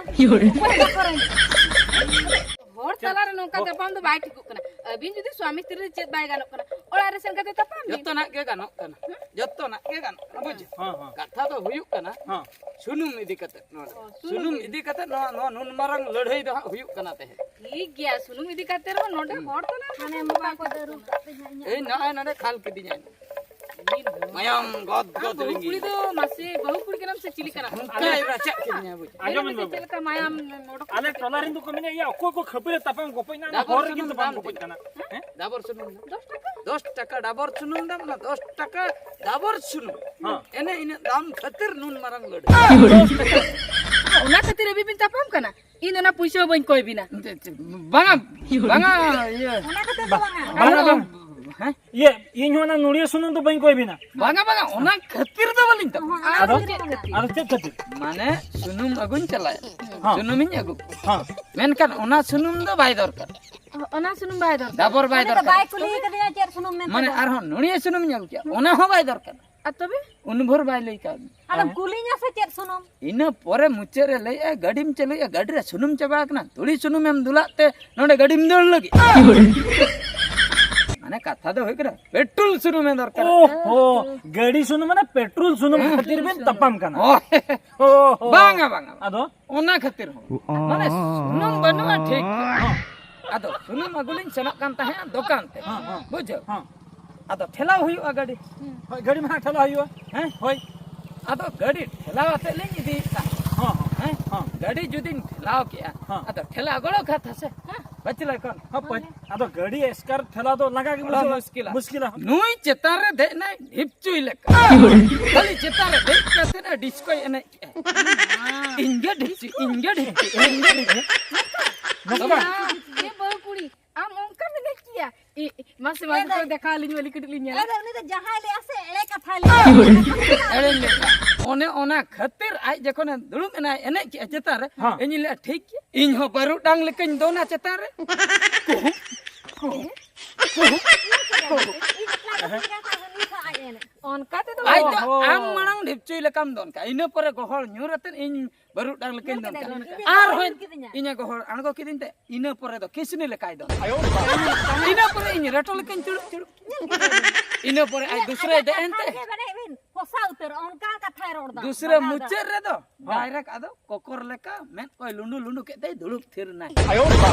ᱦᱚᱲ ᱛᱟᱞᱟᱨᱮ ᱱᱚᱝᱠᱟ ᱛᱟᱯᱟᱢ ᱫᱚ ᱵᱟᱭ ᱴᱷᱤᱠᱚᱜ ᱠᱟᱱᱟ᱾ ᱟᱹᱵᱤᱱ ᱡᱩᱫᱤ ᱥᱣᱟᱢᱤ ᱥᱛᱨᱤ ᱨᱮ ᱪᱮᱫ ᱵᱟᱭ ᱜᱟᱱᱚᱜ ᱠᱟᱱᱟ, ᱚᱲᱟᱜ ᱨᱮ ᱥᱮᱱ ᱠᱟᱛᱮ ᱛᱟᱯᱟᱢ ᱵᱤᱱ᱾ ᱡᱚᱛᱚᱱᱟᱜ ᱜᱮ ᱜᱟᱱᱚᱜ ᱠᱟᱱᱟ᱾ ᱦᱮᱸ? ᱡᱚᱛᱚᱱᱟᱜ ᱜᱮ ᱜᱟᱱᱚᱜ ᱠᱟᱱᱟ, ᱵᱩᱡᱽ? ᱦᱮᱸ, ᱦᱮᱸ᱾ ᱠᱟᱛᱷᱟ ᱫᱚ ᱦᱩᱭᱩᱜ ᱠᱟᱱᱟ, ᱦᱮᱸ᱾ ᱥᱩᱱᱩᱢ ᱤᱫᱤ ᱠᱟᱛᱮ ᱱᱚᱣᱟ ᱫᱚ᱾ ᱚ, ᱥᱩᱱᱩᱢ ᱥᱩᱱᱩᱢ ᱤᱫᱤ᱾ ᱤᱫᱤ ᱠᱟᱛᱮ ᱱᱚᱣᱟ, ᱱᱚᱣᱟ ᱱᱩᱱ ᱢᱟᱨᱟᱝ ᱞᱟᱹᱲᱦᱟᱹᱭ ᱫᱚ ᱦᱟᱸᱜ ᱦᱩᱭᱩᱜ ᱠᱟᱱᱟ ᱛᱮᱦᱮᱧ᱾ ᱴᱷᱤᱠ ᱜᱮᱭᱟ, ᱥᱩᱱᱩᱢ ᱤᱫᱤ ᱠᱟᱛᱮ ᱨᱮᱦᱚᱸ ᱱᱚᱰᱮ ᱦᱩᱸ᱾ ᱦᱚᱲ ᱛᱟᱞᱟ ᱨᱮ ᱢᱟᱱᱮ ᱥᱩᱱᱩᱢ ᱵᱟᱠᱚ ᱵᱟᱠᱚ ᱫᱟᱹᱨᱩᱵ ᱠᱟᱜ ᱯᱮ ᱡᱟᱦᱟᱸ ᱤᱧᱟᱹᱜ ᱮᱭ ᱱᱚᱜᱼᱚᱭ ᱱᱚᱰᱮ ᱠᱷᱟᱞ ᱠᱤᱫᱤᱧᱟᱭ᱾ ᱤᱧ ᱦᱚᱸ᱾ ᱢᱟᱭᱟᱢ ᱜᱚᱫ ᱟᱢ ᱜᱚᱫ ᱵᱟᱹᱦᱩ ᱞᱤᱸᱜᱤ᱾ ᱠᱩᱲᱤ ᱫᱚ ᱢᱟᱥᱮ ᱵᱟᱹᱦᱩ ᱠᱩᱲᱤ ᱠᱟᱱᱟᱢ ᱥᱮ ᱪᱤᱞᱤ ᱠᱟᱱᱟᱢ? ᱚᱱᱠᱟᱭ ᱨᱟᱪᱟᱜ ᱠᱤᱫᱤᱧᱟ, ᱵᱩᱡᱽ᱾ ᱟᱸᱡᱚᱢ ᱢᱮ ᱪᱮᱫ ᱵᱟᱹᱵᱩ᱾ ᱞᱮᱠᱟ ᱢᱟᱭᱟᱢ ᱚᱰᱚᱠ ᱟᱞᱮ ᱠᱟᱛᱮ ᱴᱚᱞᱟ ᱨᱮᱱ ᱫᱚᱠᱚ ᱢᱮᱱᱟ, ᱮᱭᱟ, ᱚᱠᱚᱭ ᱠᱚ ᱠᱷᱟᱹᱯᱟᱹᱨᱤ ᱛᱟᱯᱟᱢ ᱜᱚᱯᱚᱡ ᱮᱱᱟ, ᱚᱱᱟ ᱰᱟᱵᱚᱨ ᱦᱚᱨ ᱨᱮᱜᱮ ᱥᱩᱱᱩᱢ ᱛᱟᱯᱟᱢ ᱫᱟᱢ ᱜᱚᱯᱚᱡ ᱛᱤᱱᱟᱹᱜ? ᱠᱟᱱᱟ᱾ ᱦᱮᱸ? ᱰᱟᱵᱚᱨ ᱥᱩᱱᱩᱢ ᱫᱟᱢ᱾ ᱫᱚᱥ ᱴᱟᱠᱟ? ᱫᱚᱥ ᱴᱟᱠᱟ ᱰᱟᱵᱚᱨ ᱥᱩᱱᱩᱢ ᱫᱟᱢ, ᱚᱱᱟ ᱫᱚᱥ ᱴᱟᱠᱟ ᱰᱟᱵᱚᱨ ᱥᱩᱱᱩᱢ᱾ ᱦᱮᱸ᱾ ᱮᱱᱮ ᱤᱱᱟᱹᱜ ᱫᱟᱢ ᱠᱷᱟᱹᱛᱤᱨ ᱱᱩᱱ ᱢᱟᱨᱟᱝ ᱞᱟᱹᱰᱩ᱾ ᱚᱱᱟ ᱠᱷᱟᱹᱛᱤᱨ ᱟᱹᱵᱤᱱ ᱵᱤᱱ ᱛᱟᱯᱟᱢ ᱠᱟᱱᱟ? ᱤᱧ ᱫᱚ ᱚᱱᱟ ᱯᱩᱭᱥᱟᱹ ᱦᱚᱸ ᱵᱟᱹᱧ ᱠᱚᱭ ᱵᱤᱱᱟ᱾ ᱵᱟᱝᱟ, ᱵᱟᱝᱟ, ᱤᱭᱟᱹ᱾ ᱚᱱᱟ ᱠᱷᱟᱹᱛᱤᱨ ᱫᱚ ᱵᱟᱝᱟ᱾ ᱵᱟᱝᱟ, ᱵᱟᱝᱟ᱾ ᱦᱮᱸ? ᱤᱭᱟᱹ, ᱤᱧ ᱦᱚᱸ ᱚᱱᱟ ᱱᱚᱲᱤᱭᱟᱹ ᱥᱩᱱᱩᱢ ᱫᱚ ᱵᱟᱹᱧ ᱠᱚᱭ ᱵᱤᱱᱟ᱾ ᱵᱟᱝᱟ, ᱵᱟᱝᱟ, ᱚᱱᱟ ᱠᱷᱟᱹᱛᱤᱨ ᱫᱚ ᱵᱟᱹᱞᱤᱧ ᱛᱟᱯᱟᱢ᱾ ᱚᱱᱟ ᱟᱫᱚ? ᱫᱚ ᱪᱮᱫ ᱠᱷᱟᱹᱛᱤᱨ? ᱟᱫᱚ ᱪᱮᱫ ᱠᱷᱟᱹᱛᱤᱨ? ᱢᱟᱱᱮ ᱥᱩᱱᱩᱢ ᱟᱹᱜᱩᱧ ᱪᱟᱞᱟᱜᱼᱟ᱾ ᱦᱮᱸ᱾ ᱥᱩᱱᱩᱢᱤᱧ ᱟᱹᱜᱩ᱾ ᱦᱮᱸ᱾ ᱢᱮᱱᱠᱷᱟᱱ ᱚᱱᱟ ᱥᱩᱱᱩᱢ ᱫᱚ ᱵᱟᱭ ᱫᱚᱨᱠᱟᱨ᱾ ᱚᱱᱟ ᱥᱩᱱᱩᱢ ᱵᱟᱭ ᱫᱚᱨᱠᱟᱨ᱾ ᱰᱟᱵᱚᱨ ᱵᱟᱭ ᱩᱱᱤ ᱫᱚ ᱫᱚᱨᱠᱟᱨ᱾ ᱵᱟᱭ ᱠᱩᱞᱤ ᱠᱟᱫᱤᱧᱟ ᱪᱮᱫ ᱥᱩᱱᱩᱢ ᱢᱮᱱᱛᱮ ᱢᱟᱱᱮ ᱫᱚ᱾ ᱟᱨᱦᱚᱸ ᱱᱚᱲᱤᱭᱟᱹ ᱥᱩᱱᱩᱢᱤᱧ ᱟᱹᱜᱩ ᱠᱮᱭᱟ, ᱚᱱᱟ ᱦᱚᱸ ᱵᱟᱭ ᱫᱚᱨᱠᱟᱨ᱾ ᱟᱨ ᱛᱚᱵᱮ? ᱩᱱ ᱵᱷᱳᱨ ᱵᱟᱭ ᱞᱟᱹᱭ ᱠᱟᱣᱫᱤᱧᱟ᱾ ᱟᱫᱚᱢ ᱠᱩᱞᱤᱧᱟ ᱥᱮ ᱪᱮᱫ ᱥᱩᱱᱩᱢ? ᱤᱱᱟᱹ ᱯᱚᱨᱮ ᱢᱩᱪᱟᱹᱫ ᱨᱮ ᱞᱟᱹᱭᱮᱜᱼᱟ, "ᱜᱟᱹᱰᱤᱢ ᱪᱟᱹᱞᱩᱭᱟ, ᱜᱟᱹᱰᱤ ᱨᱮ ᱥᱩᱱᱩᱢ ᱪᱟᱵᱟ ᱟᱠᱟᱱᱟ, ᱛᱩᱲᱤ ᱥᱩᱱᱩᱢᱮᱢ ᱫᱩᱞᱟᱜ ᱛᱮ ᱱᱚᱰᱮ ᱜᱟᱹᱰᱤᱢ ᱫᱟᱹᱲ ᱞᱟᱹᱜᱤᱫ?" ᱢᱟᱱᱮ ᱠᱟᱛᱷᱟ ᱫᱚ ᱦᱩᱭᱩᱜ ᱠᱟᱱᱟ, ᱯᱮᱴᱨᱳᱞ ᱥᱩᱱᱩᱢᱮ ᱫᱚᱨᱠᱟᱨ᱾ ᱳᱦᱳ, ᱜᱟᱹᱰᱤ ᱥᱩᱱᱩᱢ ᱢᱟᱱᱮ ᱯᱮᱴᱨᱳᱞ ᱥᱩᱱᱩᱢ ᱦᱮᱸ᱾ ᱠᱷᱟᱹᱛᱤᱨ ᱵᱮᱱ ᱛᱟᱯᱟᱢ ᱠᱟᱱᱟ᱾ ᱦᱳᱭ᱾ ᱳᱦᱳ᱾ ᱵᱟᱝᱟ, ᱵᱟᱝᱟ, ᱵᱟᱝᱟ᱾ ᱟᱫᱚ? ᱚᱱᱟ ᱠᱷᱟᱹᱛᱤᱨ ᱦᱚᱸ᱾ ᱢᱟᱱᱮ ᱥᱩᱱᱩᱢ ᱵᱟᱹᱱᱩᱜᱼᱟ ᱴᱷᱤᱠ᱾ ᱦᱮᱸ᱾ ᱟᱫᱚ ᱥᱩᱱᱩᱢ ᱟᱹᱜᱩ ᱞᱤᱧ ᱥᱮᱱᱚᱜ ᱠᱟᱱ ᱛᱟᱦᱮᱸᱫ ᱫᱚᱠᱟᱱ ᱛᱮ᱾ ᱦᱮᱸ, ᱦᱮᱸ᱾ ᱵᱩᱡᱷᱟᱹᱣ? ᱦᱮᱸ᱾ ᱟᱫᱚ ᱴᱷᱮᱞᱟᱣ ᱦᱩᱭᱩᱜᱼᱟ ᱜᱟᱹᱰᱤ᱾ ᱦᱳᱭ, ᱜᱟᱹᱰᱤ ᱢᱟ ᱴᱷᱮᱞᱟᱣ ᱦᱩᱭᱩᱜᱼᱟ᱾ ᱦᱮᱸ? ᱦᱳᱭ᱾ ᱟᱫᱚ ᱜᱟᱹᱰᱤ ᱴᱷᱮᱞᱟᱣ ᱟᱛᱮᱫ ᱞᱤᱧ ᱤᱫᱤᱭᱮᱫ ᱛᱟᱦᱮᱸᱫ᱾ ᱦᱚᱸ, ᱦᱚᱸ, ᱦᱮᱸ? ᱦᱚᱸ᱾ ᱜᱟᱹᱰᱤ ᱡᱩᱫᱤᱧ ᱴᱷᱮᱞᱟᱣ ᱠᱮᱜᱼᱟ, ᱦᱚᱸ᱾ ᱟᱫᱚ ᱴᱷᱮᱞᱟᱣ ᱜᱚᱲᱚ ᱠᱟᱛᱷᱟ ᱥᱮ? ᱦᱮᱸ᱾ ᱵᱟᱪᱞᱟ ᱠᱷᱚᱱ᱾ ᱦᱟᱯᱳᱭ, ᱟᱫᱚ ᱜᱟᱹᱰᱤ ᱮᱥᱠᱟᱨ ᱴᱷᱮᱞᱟᱣ ᱫᱚ ᱞᱟᱸᱜᱟ ᱜᱮ ᱵᱩᱡᱷᱟᱹᱜᱼᱟ᱾ ᱢᱩᱥᱠᱤᱞᱟ᱾ ᱢᱩᱥᱠᱤᱞᱟ᱾ ᱱᱩᱭ ᱪᱮᱛᱟᱱ ᱨᱮ ᱫᱮᱡ ᱮᱱᱟᱭ ᱰᱷᱤᱯᱪᱩᱭ ᱞᱮᱠᱟ᱾ ᱠᱷᱟᱹᱞᱤ ᱪᱮᱛᱟᱱ ᱨᱮ ᱫᱮᱡ ᱠᱟᱛᱮ ᱮ ᱰᱤᱥᱠᱳᱭ ᱮᱱᱮᱡ ᱠᱮᱜᱼᱟ᱾ ᱤᱧ ᱜᱮ ᱰᱷᱤᱯᱪᱩᱭ, ᱤᱧ ᱜᱮ ᱰᱷᱤᱯᱪᱩᱭ, ᱤᱧ ᱜᱮ ᱰᱷᱤᱯᱪᱩᱭ᱾ ᱱᱚᱝᱠᱟ? ᱮ ᱵᱟᱹᱦᱩ ᱠᱩᱲᱤ, ᱟᱢ ᱚᱱᱠᱟᱢ ᱮᱱᱮᱡ ᱠᱮᱜᱼᱟ? ᱤ, ᱢᱟᱥᱮ, ᱢᱟᱥᱮ, ᱮ ᱫᱟᱹᱭ᱾ ᱫᱮᱠᱷᱟᱣ ᱟᱹᱞᱤᱧ ᱢᱮ, ᱠᱟᱹᱴᱤᱡ ᱞᱤᱧ ᱧᱮᱞᱟ᱾ ᱮ ᱫᱟᱹᱭ, ᱩᱱᱤ ᱫᱚ ᱡᱟᱦᱟᱸᱭ ᱞᱟᱹᱭᱟ ᱥᱮ, ᱮᱲᱮ ᱠᱟᱛᱷᱟᱭ ᱞᱟᱹᱭᱟ᱾ ᱮᱲᱮᱧ ᱞᱟᱹᱭᱟ᱾ ᱚᱱᱮ ᱚᱱᱟ ᱠᱷᱟᱹᱛᱤᱨ ᱟᱡ ᱡᱚᱠᱷᱚᱱᱮ ᱫᱩᱲᱩᱵ ᱮᱱᱟᱭ, ᱮᱱᱮᱡ ᱠᱮᱜᱼᱟ ᱪᱮᱛᱟᱱ ᱨᱮ, ᱦᱮᱸ᱾ ᱤᱧᱤᱧ ᱞᱟᱹᱭᱟ, "ᱴᱷᱤᱠ ᱜᱮᱭᱟ, ᱤᱧ ᱦᱚᱸ ᱵᱟᱹᱨᱩᱰᱟᱝ ᱞᱮᱠᱟᱧ ᱫᱚᱱᱟ ᱪᱮᱛᱟᱱ ᱨᱮ᱾" ᱠᱩᱦᱩ, ᱠᱩᱦᱩ, ᱠᱩᱦᱩ᱾ ᱤᱧ ᱮᱠᱞᱟ ᱜᱮ ᱦᱩᱭ ᱞᱮᱱ ᱠᱷᱟᱱ ᱩᱱᱤ ᱥᱟᱶ ᱟᱡ ᱮ ᱮᱱᱮᱡ᱾ ᱚᱱᱠᱟ ᱛᱮᱫᱚ ᱟᱡ ᱫᱚ ᱚᱦᱚ᱾ ᱟᱢ ᱢᱟᱲᱟᱝ ᱰᱷᱤᱯᱪᱩᱭ ᱞᱮᱠᱟᱢ ᱫᱚᱱ ᱠᱟᱜᱼᱟ, ᱤᱱᱟᱹ ᱯᱚᱨᱮ ᱜᱚᱦᱚᱲ ᱧᱩᱨ ᱟᱛᱮᱫ ᱤᱧ ᱵᱟᱹᱨᱩᱰᱟᱝ ᱞᱮᱠᱟᱧ ᱫᱚᱱ ᱠᱟᱜᱼᱟ᱾ ᱧᱮᱞ ᱠᱮᱫᱟᱞᱤᱧ, ᱤᱧ ᱟᱨᱦᱚᱸ ᱧᱮᱞ ᱠᱮᱫᱤᱧᱟ᱾ ᱤᱧᱮ ᱜᱚᱦᱚᱲ ᱟᱬᱜᱚ ᱠᱤᱫᱤᱧ ᱛᱮ, ᱤᱱᱟᱹ ᱯᱚᱨᱮ ᱫᱚ ᱠᱤᱥᱱᱤ ᱞᱮᱠᱟᱭ ᱫᱚᱱ᱾ ᱟᱭᱳ ᱵᱟᱵᱟ᱾ ᱤᱱᱟᱹ ᱯᱚᱨᱮ ᱤᱧ ᱨᱮᱴᱚ ᱞᱮᱠᱟᱧ ᱪᱩᱲᱩᱵ ᱪᱩᱲᱩᱵ᱾ ᱤᱱᱟᱹ ᱯᱚᱨᱮ ᱟᱡ ᱤᱭᱟᱹ, ᱫᱩᱥᱨᱟᱭ ᱟᱡᱟᱜ ᱫᱮᱡ ᱮᱱ ᱠᱟᱛᱷᱟ ᱛᱮ᱾ ᱜᱮ ᱢᱟᱱᱮ ᱤᱧ ᱯᱚᱥᱟᱣ ᱩᱛᱟᱹᱨᱚᱜᱼᱟ, ᱚᱱᱠᱟ ᱠᱟᱛᱷᱟᱭ ᱨᱚᱲ ᱫᱟ, ᱫᱩᱥᱨᱟ ᱵᱟᱜᱟᱣ ᱫᱟ᱾ ᱢᱩᱪᱟᱹᱫ ᱨᱮᱫᱚ ᱦᱚᱸ᱾ ᱰᱟᱭᱨᱮᱠᱴ ᱟᱫᱚ ᱠᱚᱠᱚᱨ ᱞᱮᱠᱟ ᱢᱮᱫ ᱠᱚᱭ ᱞᱩᱸᱰᱩ ᱞᱩᱸᱰᱩ ᱠᱮᱫ ᱛᱮᱭ ᱫᱩᱲᱩᱵ ᱛᱷᱤᱨ ᱮᱱᱟᱭ᱾ ᱟᱭᱳ ᱵᱟᱵᱟ᱾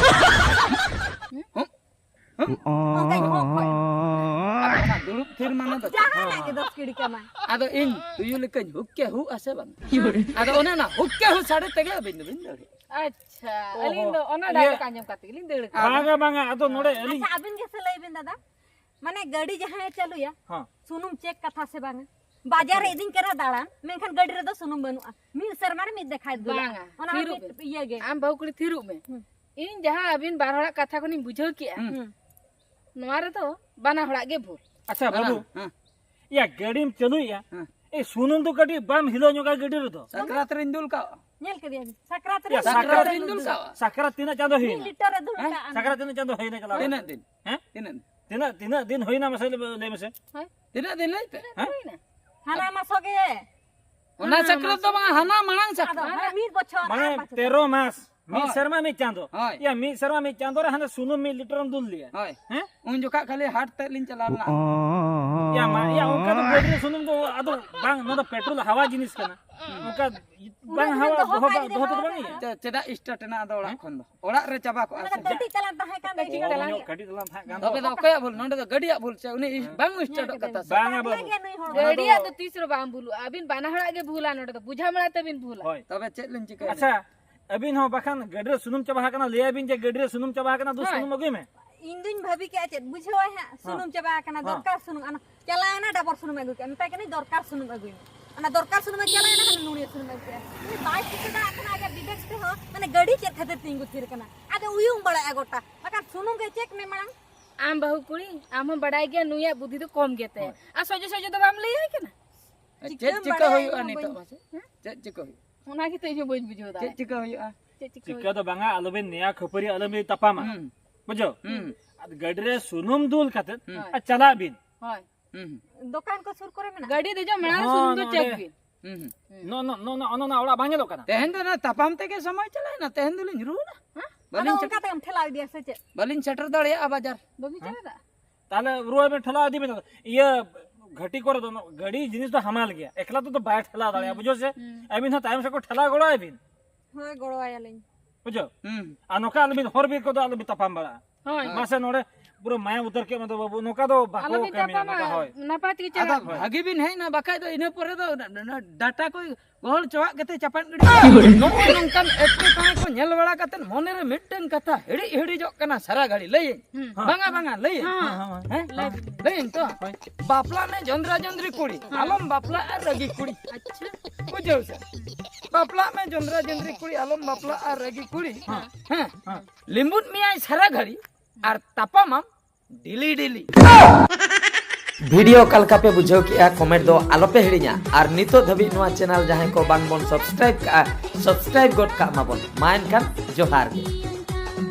ᱦᱩᱸ? ᱚᱱᱠᱟᱧ ᱦᱚᱸ ᱠᱷᱚᱡ᱾ ᱟᱫᱚ ᱚᱱᱟ ᱫᱩᱲᱩᱵ ᱛᱷᱤᱨ ᱢᱟᱱᱮ ᱫᱚ ᱪᱮᱫ? ᱡᱟᱦᱟᱱᱟᱜ ᱜᱮ ᱫᱚᱥ ᱠᱤᱲᱤ ᱠᱟᱢᱟᱭ᱾ ᱟᱫᱚ ᱤᱧ ᱛᱩᱭᱩ ᱞᱮᱠᱟᱧ ᱦᱩᱠ ᱠᱮ ᱦᱩᱜ ᱟᱥᱮ ᱵᱟᱝ? ᱟᱫᱚ ᱚᱱᱮ ᱚᱱᱟ ᱦᱩᱠ ᱠᱮ ᱦᱩ ᱥᱟᱰᱮ ᱛᱮᱜᱮ ᱟᱹᱵᱤᱱ ᱫᱚᱵᱤᱱ ᱫᱟᱹᱲ᱾ ᱟᱪᱪᱷᱟ, ᱚᱦᱚ᱾ ᱟᱹᱞᱤᱧ ᱫᱚ ᱚᱱᱟ ᱤᱭᱟᱹ᱾ ᱰᱟᱭᱞᱚᱜ ᱟᱸᱡᱚᱢ ᱠᱟᱛᱮ ᱜᱮᱞᱤᱧ ᱫᱟᱹᱲ ᱠᱟᱜᱼᱟ᱾ ᱵᱟᱝᱟ, ᱵᱟᱝᱟ, ᱟᱫᱚ ᱱᱚᱰᱮ ᱟᱹᱞᱤᱧ ᱟᱪᱪᱷᱟ, ᱟᱹᱵᱤᱱ ᱜᱮ ᱥᱮ ᱞᱟᱹᱭ ᱵᱤᱱ ᱫᱟᱫᱟ, ᱢᱟᱱᱮ ᱜᱟᱹᱰᱤ ᱡᱟᱦᱟᱸᱭ ᱪᱟᱹᱞᱩᱭᱟ, ᱦᱚᱸ᱾ ᱥᱩᱱᱩᱢ ᱪᱮᱠ ᱠᱟᱛᱷᱟ ᱥᱮ ᱵᱟᱝᱟ? ᱵᱟᱡᱟᱨ ᱨᱮ ᱤᱫᱤᱧ ᱠᱟᱱᱟ ᱫᱟᱬᱟᱱ, ᱢᱮᱱᱠᱷᱟᱱ ᱜᱟᱹᱰᱤ ᱨᱮᱫᱚ ᱥᱩᱱᱩᱢ ᱵᱟᱹᱱᱩᱜᱼᱟ᱾ ᱢᱤᱫ ᱥᱮᱨᱢᱟ ᱨᱮ ᱢᱤᱫ ᱫᱮᱠᱷᱟᱭ ᱫᱩᱞᱟ᱾ ᱵᱟᱝᱟ, ᱚᱱᱟ ᱦᱚᱸ ᱛᱷᱤᱨᱚᱜ ᱢᱤᱫ ᱵᱮᱱ᱾ ᱤᱭᱟᱹ ᱜᱮ᱾ ᱟᱢ ᱵᱟᱹᱦᱩ ᱠᱩᱲᱤ ᱛᱷᱤᱨᱚᱜ ᱢᱮ᱾ ᱦᱩᱸ᱾ ᱤᱧ ᱡᱟᱦᱟᱸ ᱟᱹᱵᱤᱱ ᱵᱟᱨ ᱦᱚᱲᱟᱜ ᱠᱟᱛᱷᱟ ᱠᱷᱚᱱᱤᱧ ᱵᱩᱡᱷᱟᱹᱣ ᱠᱮᱜᱼᱟ, ᱦᱩᱸ᱾ ᱱᱚᱣᱟ ᱨᱮᱫᱚ ᱵᱟᱱᱟ ᱦᱚᱲᱟᱜ ᱜᱮ ᱵᱷᱩᱞ᱾ ᱟᱪᱪᱷᱟ, ᱵᱟᱵᱩ᱾ ᱦᱮᱸ᱾ ᱮᱭᱟ, ᱜᱟᱹᱰᱤᱢ ᱪᱟᱹᱞᱩᱭᱮᱜᱼᱟ᱾ ᱦᱮᱸ᱾ ᱮ, ᱥᱩᱱᱩᱢ ᱫᱚ ᱠᱟᱹᱴᱤᱡ ᱵᱟᱢ ᱦᱤᱞᱟᱹᱣ ᱧᱚᱜᱟ ᱜᱟᱹᱰᱤ ᱨᱮᱫᱚ? ᱥᱟᱠᱨᱟᱛ ᱨᱤᱧ ᱫᱩᱞ ᱠᱟᱜᱼᱟ᱾ ᱧᱮᱞ ᱠᱮᱫᱮᱭᱟ ᱵᱤᱱ? ᱥᱟᱠᱨᱟᱛ ᱨᱮ ᱮᱭᱟ, ᱥᱟᱠᱨᱟᱛ ᱥᱟᱠᱨᱟᱛ ᱨᱤᱧ ᱨᱤᱧ ᱫᱩᱞ ᱫᱩᱞ ᱠᱟᱜᱼᱟ᱾ ᱥᱟᱠᱨᱟᱛ ᱛᱤᱱᱟᱹᱜ ᱪᱟᱸᱫᱚ ᱢᱤᱫ ᱦᱩᱭᱱᱟ? ᱞᱤᱴᱟᱨ ᱨᱮ ᱫᱩᱞ ᱦᱮᱸ? ᱠᱟᱜᱼᱟ᱾ ᱥᱟᱠᱨᱟᱛ ᱛᱤᱱᱟᱹᱜ ᱪᱟᱸᱫᱚ ᱦᱩᱭᱱᱟ ᱪᱟᱞᱟᱣ? ᱛᱤᱱᱟᱹᱜ ᱫᱤᱱ? ᱦᱮᱸ? ᱛᱤᱱᱟᱹᱜ ᱫᱤᱱ? ᱛᱤᱱᱟᱹᱜ, ᱛᱤᱱᱟᱹᱜ ᱫᱤᱱ ᱦᱩᱭᱱᱟ ᱢᱟᱥᱮ ᱞᱟᱹᱭ ᱢᱮᱥᱮ? ᱦᱳᱭ᱾ ᱛᱤᱱᱟᱹᱜ ᱫᱤᱱ ᱞᱟᱹᱭ ᱯᱮ? ᱦᱮᱸ? ᱦᱟᱱᱟ ᱢᱟᱥᱚ ᱜᱮ᱾ ᱚᱱᱟ ᱦᱟᱱᱟ ᱥᱟᱠᱨᱟᱛ ᱫᱚ ᱢᱟᱥᱚ᱾ ᱵᱟᱝ, ᱦᱟᱱᱟ ᱢᱟᱲᱟᱝ ᱟᱫᱚ ᱥᱟᱠᱨᱟᱛ᱾ ᱦᱟᱱᱟ ᱢᱤᱫ ᱵᱚᱪᱷᱚᱨ, ᱢᱟᱱᱮ ᱟᱨ ᱵᱟᱨ ᱵᱚᱪᱷᱚᱨ᱾ ᱛᱮᱨᱚ ᱢᱟᱥ, ᱢᱤᱫ ᱦᱳᱭ᱾ ᱥᱮᱨᱢᱟ ᱢᱤᱫ ᱪᱟᱸᱫᱚ᱾ ᱦᱳᱭ᱾ ᱮᱭᱟ, ᱢᱤᱫ ᱥᱮᱨᱢᱟ ᱢᱤᱫ ᱪᱟᱸᱫᱚ ᱨᱮ ᱦᱟᱱᱮ ᱥᱩᱱᱩᱢ ᱢᱤᱫ ᱞᱤᱴᱟᱨ ᱮᱢ ᱫᱩᱞ ᱞᱮᱭᱟ᱾ ᱦᱳᱭ᱾ ᱦᱮᱸ? ᱩᱱ ᱡᱚᱠᱷᱟᱡ ᱠᱷᱟᱹᱞᱤ ᱦᱟᱴ ᱛᱮᱫ ᱞᱤᱧ ᱪᱟᱞᱟᱣ ᱞᱮᱱᱟ᱾ ᱭᱟ ᱢᱟ, ᱭᱟ, ᱚᱱᱠᱟ ᱫᱚ ᱜᱟᱹᱰᱤ ᱨᱮ ᱥᱩᱱᱩᱢ ᱫᱚ ᱟᱫᱚ ᱵᱟᱝ, ᱱᱚᱣᱟ ᱫᱚ ᱯᱮᱴᱨᱳᱞ ᱦᱟᱣᱟ ᱡᱤᱱᱤᱥ ᱠᱟᱱᱟ᱾ ᱚᱱᱠᱟ ᱵᱟᱝ ᱦᱟᱣᱟ ᱫᱚᱦᱚ ᱵᱟᱝ ᱤᱫᱤ ᱫᱚᱦᱚ ᱛᱮᱫᱚ ᱵᱟᱝ ᱤᱭᱟᱹᱜᱼᱟ᱾ ᱪᱮ-, ᱪᱮᱫᱟᱜ ᱥᱴᱟᱨᱴ ᱮᱱᱟ ᱟᱫᱚ ᱚᱲᱟᱜ ᱠᱷᱚᱱ ᱫᱚ? ᱚᱲᱟᱜ ᱨᱮ ᱪᱟᱵᱟ ᱠᱚᱜᱼᱟ ᱥᱮ? ᱠᱟᱹᱴᱤᱡ ᱛᱟᱞᱟᱝ ᱛᱟᱦᱮᱸ ᱠᱟᱱ ᱫᱚ᱾ ᱠᱟᱹᱴᱤᱡ ᱛᱟᱞᱟᱝ ᱛᱟᱦᱮᱸ ᱠᱟᱱ ᱫᱚ᱾ ᱛᱚᱵᱮ ᱫᱚ ᱚᱠᱚᱭᱟᱜ ᱵᱷᱩᱞ? ᱱᱚᱰᱮ ᱫᱚ ᱜᱟᱹᱰᱤᱭᱟᱜ ᱵᱷᱩᱞ ᱥᱮ ᱩᱱᱤ ᱵᱟᱝ ᱥᱴᱟᱨᱴᱚᱜ ᱠᱟᱱ ᱛᱟᱭ ᱥᱮ? ᱵᱟᱝᱟ ᱵᱟᱹᱵᱩ᱾ ᱜᱟᱹᱰᱤᱭᱟᱜ ᱫᱚ ᱛᱤᱥ ᱨᱮ ᱵᱟᱝ ᱵᱷᱩᱞᱩᱜᱼᱟ, ᱟᱹᱵᱤᱱ ᱵᱟᱱᱟ ᱦᱚᱲᱟᱜ ᱜᱮ ᱵᱷᱩᱞᱟ᱾ ᱱᱚᱰᱮ ᱫᱚ ᱵᱩᱡᱷᱟᱹᱣ ᱢᱮᱲᱟ ᱛᱮᱵᱤᱱ ᱵᱷᱩᱞᱟ᱾ ᱦᱳᱭ᱾ ᱛᱚᱵᱮ ᱪᱮᱫ ᱞᱤᱧ ᱪᱤᱠᱟᱹᱭᱟ? ᱟᱪᱪᱷᱟ, ᱟᱹᱵᱤᱱ ᱦᱚᱸ ᱵᱟᱠᱷᱟᱱ ᱜᱟᱹᱰᱤ ᱨᱮ ᱥᱩᱱᱩᱢ ᱪᱟᱵᱟ ᱟᱠᱟᱱᱟ, ᱞᱟᱹᱭ ᱟᱵᱤᱱ ᱡᱮ ᱜᱟᱹᱰᱤ ᱨᱮ ᱥᱩᱱᱩᱢ ᱪᱟᱵᱟ ᱟᱠᱟᱱᱟ, ᱫᱩ ᱦᱳᱭ᱾ ᱥᱩᱱᱩᱢ ᱟᱹᱜᱩᱭ ᱢᱮ᱾ ᱤᱧ ᱫᱩᱧ ᱵᱷᱟᱹᱵᱤ ᱠᱮᱜᱼᱟ ᱪᱮᱫ, ᱵᱩᱡᱷᱟᱹᱣᱟᱭ ᱦᱟᱸᱜ, ᱦᱮᱸ᱾ ᱥᱩᱱᱩᱢ ᱪᱟᱵᱟ ᱟᱠᱟᱱᱟ, ᱦᱮᱸ᱾ ᱫᱚᱨᱠᱟᱨ ᱥᱩᱱᱩᱢ᱾ ᱟᱱᱟ ᱪᱟᱞᱟᱣᱮᱱᱟ, ᱰᱟᱵᱚᱨ ᱥᱩᱱᱩᱢ ᱟᱹᱜᱩ ᱠᱮᱜᱼᱟ, ᱢᱮᱛᱟᱭ ᱠᱟᱹᱱᱟᱹᱧ ᱫᱚᱨᱠᱟᱨ ᱥᱩᱱᱩᱢ ᱟᱹᱜᱩᱭ ᱢᱮ᱾ ᱚᱱᱟ ᱫᱚᱨᱠᱟᱨ ᱥᱩᱱᱩᱢᱮ ᱪᱟᱞᱟᱣᱮᱱᱟ, ᱦᱟᱱᱮ ᱱᱩᱲᱤᱭᱟᱹ ᱥᱩᱱᱩᱢ ᱟᱹᱜᱩ ᱠᱮᱜᱼᱟ᱾ ᱩᱱᱤ ᱵᱟᱭ ᱴᱷᱤᱠᱟᱹ ᱫᱟᱲᱮᱭᱟᱜ ᱠᱟᱱᱟ ᱟᱡᱟᱜ ᱵᱤᱵᱮᱠ ᱛᱮᱦᱚᱸ, ᱢᱟᱱᱮ ᱜᱟᱹᱰᱤ ᱪᱮᱫ ᱠᱷᱟᱹᱛᱤᱨ ᱛᱤᱸᱜᱩ ᱛᱷᱤᱨ ᱠᱟᱱᱟ᱾ ᱟᱫᱚ ᱩᱭᱩᱝ ᱵᱟᱲᱟᱭᱟ ᱜᱚᱴᱟ, ᱵᱟᱠᱷᱟᱱ ᱥᱩᱱᱩᱢ ᱜᱮ ᱪᱮᱠ ᱢᱮ ᱢᱟᱲᱟᱝ᱾ ᱟᱢ ᱵᱟᱹᱦᱩ ᱠᱩᱲᱤ, ᱟᱢ ᱦᱚᱸ ᱵᱟᱰᱟᱭ ᱜᱮᱭᱟ ᱱᱩᱭᱟᱜ ᱵᱩᱫᱷᱤ ᱫᱚ ᱠᱚᱢ ᱜᱮᱛᱟᱭᱟ᱾ ᱦᱳᱭ᱾ ᱟᱨ ᱥᱚᱡᱷᱮ ᱥᱚᱡᱷᱮ ᱫᱚ ᱵᱟᱢ ᱞᱟᱹᱭᱟᱭ ᱠᱟᱱᱟ᱾ ᱪᱮᱫ ᱪᱤᱠᱟᱹᱢ ᱪᱤᱠᱟᱹ ᱵᱟᱲᱟᱭᱟ ᱦᱩᱭᱩᱜᱼᱟ ᱤᱧ ᱦᱚᱸ ᱱᱤᱛᱚᱜ ᱵᱟᱹᱧ ᱢᱟᱥᱮ? ᱦᱮᱸ? ᱪᱮᱫ ᱪᱤᱠᱟᱹ ᱦᱩᱭᱩᱜᱼᱟ? ᱚᱱᱟ ᱜᱮᱛᱚ ᱤᱧ ᱦᱚᱸ ᱵᱟᱹᱧ ᱵᱩᱡᱷᱟᱹᱣ ᱪᱮᱫ ᱫᱟᱲᱮᱭᱟᱜ ᱪᱤᱠᱟᱹ ᱠᱟᱱᱟ᱾ ᱦᱩᱭᱩᱜᱼᱟ? ᱪᱮᱫ ᱪᱤᱠᱟᱹ ᱪᱤᱠᱟᱹ ᱦᱩᱭᱩᱜᱼᱟ? ᱫᱚ ᱵᱟᱝᱟ, ᱟᱞᱚᱵᱤᱱ ᱱᱮᱭᱟ ᱠᱷᱟᱹᱯᱟᱹᱨᱤ ᱟᱞᱚᱵᱤᱱ ᱛᱟᱯᱟᱢᱟ᱾ ᱦᱩᱸ᱾ ᱵᱩᱡᱷᱟᱹᱣ? ᱦᱩᱸ᱾ ᱟᱨ ᱜᱟᱹᱰᱤ ᱨᱮ ᱥᱩᱱᱩᱢ ᱫᱩᱞ ᱠᱟᱛᱮ ᱦᱩᱸ᱾ ᱟᱨ ᱪᱟᱞᱟᱜ ᱵᱤᱱ᱾ ᱦᱳᱭ᱾ ᱦᱩᱸ᱾ ᱫᱚᱠᱟᱱ ᱠᱚ ᱥᱩᱨ ᱠᱚᱨᱮ ᱢᱮᱱᱟᱜᱼᱟ? ᱜᱟᱹᱰᱤ ᱫᱮᱡᱚᱜ ᱢᱟᱲᱟᱝ ᱦᱚᱸ, ᱥᱩᱱᱩᱢ ᱫᱚ ᱱᱚᱰᱮ᱾ ᱪᱮᱠ ᱵᱤᱱ᱾ ᱦᱩᱸ, ᱦᱩᱸ᱾ ᱦᱩᱸ᱾ ᱱᱚ-, ᱱᱚ-, ᱱᱚ-, ᱱᱚ-, ᱚᱱᱟ ᱚᱲᱟᱜ ᱵᱟᱝ ᱧᱮᱞᱚᱜ ᱠᱟᱱᱟ? ᱛᱮᱦᱮᱧ ᱫᱚ ᱚᱱᱟ ᱛᱟᱯᱟᱢ ᱛᱮᱜᱮ ᱥᱚᱢᱚᱭ ᱪᱟᱞᱟᱣᱮᱱᱟ, ᱛᱮᱦᱮᱧ ᱫᱚᱞᱤᱧ ᱨᱩᱣᱟᱹᱲᱟ᱾ ᱦᱮᱸ? ᱵᱟᱹᱞᱤᱧ ᱟᱫᱚ ᱥᱮᱴ- ᱚᱱᱠᱟ ᱛᱮᱜᱮᱢ ᱴᱷᱮᱞᱟᱣ ᱤᱫᱤᱭᱟ ᱥᱮ ᱪᱮᱫ? ᱵᱟᱹᱞᱤᱧ ᱥᱮᱴᱮᱨ ᱫᱟᱲᱮᱭᱟᱜᱼᱟ ᱵᱟᱡᱟᱨ᱾ ᱵᱟᱹᱵᱤᱱ ᱦᱮᱸ? ᱪᱟᱞᱟᱜᱼᱟ? ᱛᱟᱦᱞᱮ ᱨᱩᱣᱟᱹᱲ ᱵᱮᱱ ᱴᱷᱮᱞᱟᱣ ᱤᱫᱤ ᱵᱮᱱ᱾ ᱤᱭᱟᱹ, ᱜᱷᱟᱹᱴᱤ ᱠᱚᱨᱮ ᱫᱚ ᱜᱟᱹᱰᱤ ᱡᱤᱱᱤᱥ ᱫᱚ ᱦᱟᱢᱟᱞ ᱜᱮᱭᱟ, ᱮᱠᱞᱟ ᱛᱮᱫᱚ ᱵᱟᱭ ᱴᱷᱮᱞᱟᱣ ᱫᱟᱲᱮᱭᱟᱜᱼᱟ, ᱦᱩᱸ, ᱵᱩᱡᱷᱟᱹᱣ ᱥᱮ? ᱦᱩᱸ᱾ ᱟᱹᱵᱤᱱ ᱦᱚᱸ ᱛᱟᱭᱚᱢ ᱥᱮᱫ ᱠᱚ ᱴᱷᱮᱞᱟᱣ ᱜᱚᱲᱚ ᱟᱹᱵᱤᱱ᱾ ᱦᱳᱭ, ᱜᱚᱲᱚ ᱟᱭᱟᱞᱤᱧ᱾ ᱵᱩᱡᱷᱟᱹᱣ? ᱦᱩᱸ᱾ ᱟᱨ ᱱᱚᱝᱠᱟ ᱟᱞᱚᱵᱤᱱ, ᱦᱚᱨ ᱵᱤᱨ ᱠᱚᱫᱚ ᱟᱞᱚᱵᱤᱱ ᱛᱟᱯᱟᱢ ᱵᱟᱲᱟᱜᱼᱟ᱾ ᱦᱳᱭ᱾ ᱢᱟᱥᱮ ᱱᱚᱰᱮ ᱯᱩᱨᱟᱹ ᱢᱟᱭᱟᱢ ᱩᱛᱟᱹᱨ ᱠᱮᱫ ᱢᱮ ᱫᱚ ᱵᱟᱹᱵᱩ, ᱱᱚᱝᱠᱟ ᱫᱚ ᱵᱟᱠᱚ ᱟᱞᱚᱵᱤᱱ ᱠᱟᱹᱢᱤᱭᱟ, ᱛᱟᱯᱟᱢᱟ, ᱱᱚᱝᱠᱟ, ᱦᱳᱭ᱾ ᱱᱟᱯᱟᱭ ᱛᱮᱜᱮ ᱟᱫᱚ ᱪᱟᱞᱟᱜ ᱵᱤᱱ᱾ ᱵᱷᱟᱹᱜᱤ ᱵᱤᱱ ᱦᱮᱡ ᱮᱱᱟ, ᱵᱟᱠᱷᱟᱡ ᱫᱚ ᱤᱱᱟᱹ ᱯᱚᱨᱮ ᱫᱚ ᱰᱟᱴᱟ ᱠᱚ ᱜᱚᱦᱚᱲ ᱪᱚᱣᱟᱜ ᱠᱟᱛᱮ ᱪᱟᱯᱟᱫ ᱜᱤᱰᱤ᱾ ᱱᱚᱜᱼᱚ ᱱᱚᱝᱠᱟᱱ ᱮᱴᱠᱮᱴᱚᱬᱮ ᱠᱚ ᱧᱮᱞ ᱵᱟᱲᱟ ᱠᱟᱛᱮ ᱢᱚᱱᱮ ᱨᱮ ᱢᱤᱫᱴᱮᱱ ᱠᱟᱛᱷᱟ ᱦᱤᱲᱤᱡ ᱦᱤᱲᱤᱡᱚᱜ ᱠᱟᱱᱟ ᱥᱟᱨᱟ ᱜᱷᱟᱹᱲᱤ᱾ ᱞᱟᱹᱭᱟᱹᱧ? ᱦᱮᱸ᱾ ᱵᱟᱝᱟ, ᱵᱟᱝᱟ, ᱞᱟᱹᱭᱟᱹᱧ᱾ ᱦᱮᱸ, ᱦᱮᱸ, ᱦᱮᱸ᱾ ᱦᱮᱸ? ᱞᱟᱹᱭ ᱵᱤᱱ᱾ ᱞᱟᱹᱭᱟᱹᱧ ᱛᱚ? ᱦᱳᱭ᱾ ᱵᱟᱯᱞᱟᱜ ᱢᱮ ᱡᱚᱸᱫᱽᱨᱟ ᱡᱚᱸᱫᱽᱨᱤ ᱠᱩᱲᱤ, ᱦᱮᱸ᱾ ᱟᱞᱚᱢ ᱵᱟᱯᱞᱟᱜᱼᱟ ᱨᱟᱹᱜᱤ ᱠᱩᱲᱤ᱾ ᱟᱪᱪᱷᱟ᱾ ᱵᱩᱡᱷᱟᱹᱣ ᱥᱮ? ᱵᱟᱯᱞᱟᱜ ᱢᱮ ᱡᱚᱸᱫᱽᱨᱟ ᱡᱚᱸᱫᱽᱨᱤ ᱠᱩᱲᱤ, ᱟᱞᱚᱢ ᱵᱟᱯᱞᱟᱜᱼᱟ ᱨᱟᱹᱜᱤ ᱠᱩᱲᱤ᱾ ᱦᱮᱸ᱾ ᱦᱮᱸ᱾ ᱦᱮᱸ᱾ ᱞᱤᱢᱵᱩᱫ ᱢᱮᱭᱟᱭ ᱥᱟᱨᱟ ᱜᱷᱟᱹᱲᱤ ᱟᱨ ᱛᱟᱯᱟᱢᱟᱢ ᱰᱮᱞᱤ ᱰᱮᱞᱤ᱾ ᱵᱷᱤᱰᱤᱭᱳ ᱚᱠᱟ ᱞᱮᱠᱟ ᱯᱮ ᱵᱩᱡᱷᱟᱹᱣ ᱠᱮᱜᱼᱟ, ᱠᱚᱢᱮᱱᱴ ᱫᱚ ᱟᱞᱚᱯᱮ ᱦᱤᱲᱤᱧᱟ᱾ ᱟᱨ ᱱᱤᱛᱚᱜ ᱫᱷᱟᱹᱵᱤᱡ ᱱᱚᱣᱟ ᱪᱮᱱᱮᱞ ᱡᱟᱦᱟᱸᱭ ᱠᱚ ᱵᱟᱝ ᱵᱚᱱ ᱥᱟᱵᱥᱠᱨᱟᱭᱤᱵ ᱠᱟᱜᱼᱟ, ᱥᱟᱵᱥᱠᱨᱟᱭᱤᱵ ᱜᱚᱫ ᱠᱟᱜ ᱢᱟᱵᱚᱱ᱾ ᱢᱟ ᱮᱱᱠᱷᱟᱱ ᱡᱚᱦᱟᱨ ᱜᱮ᱾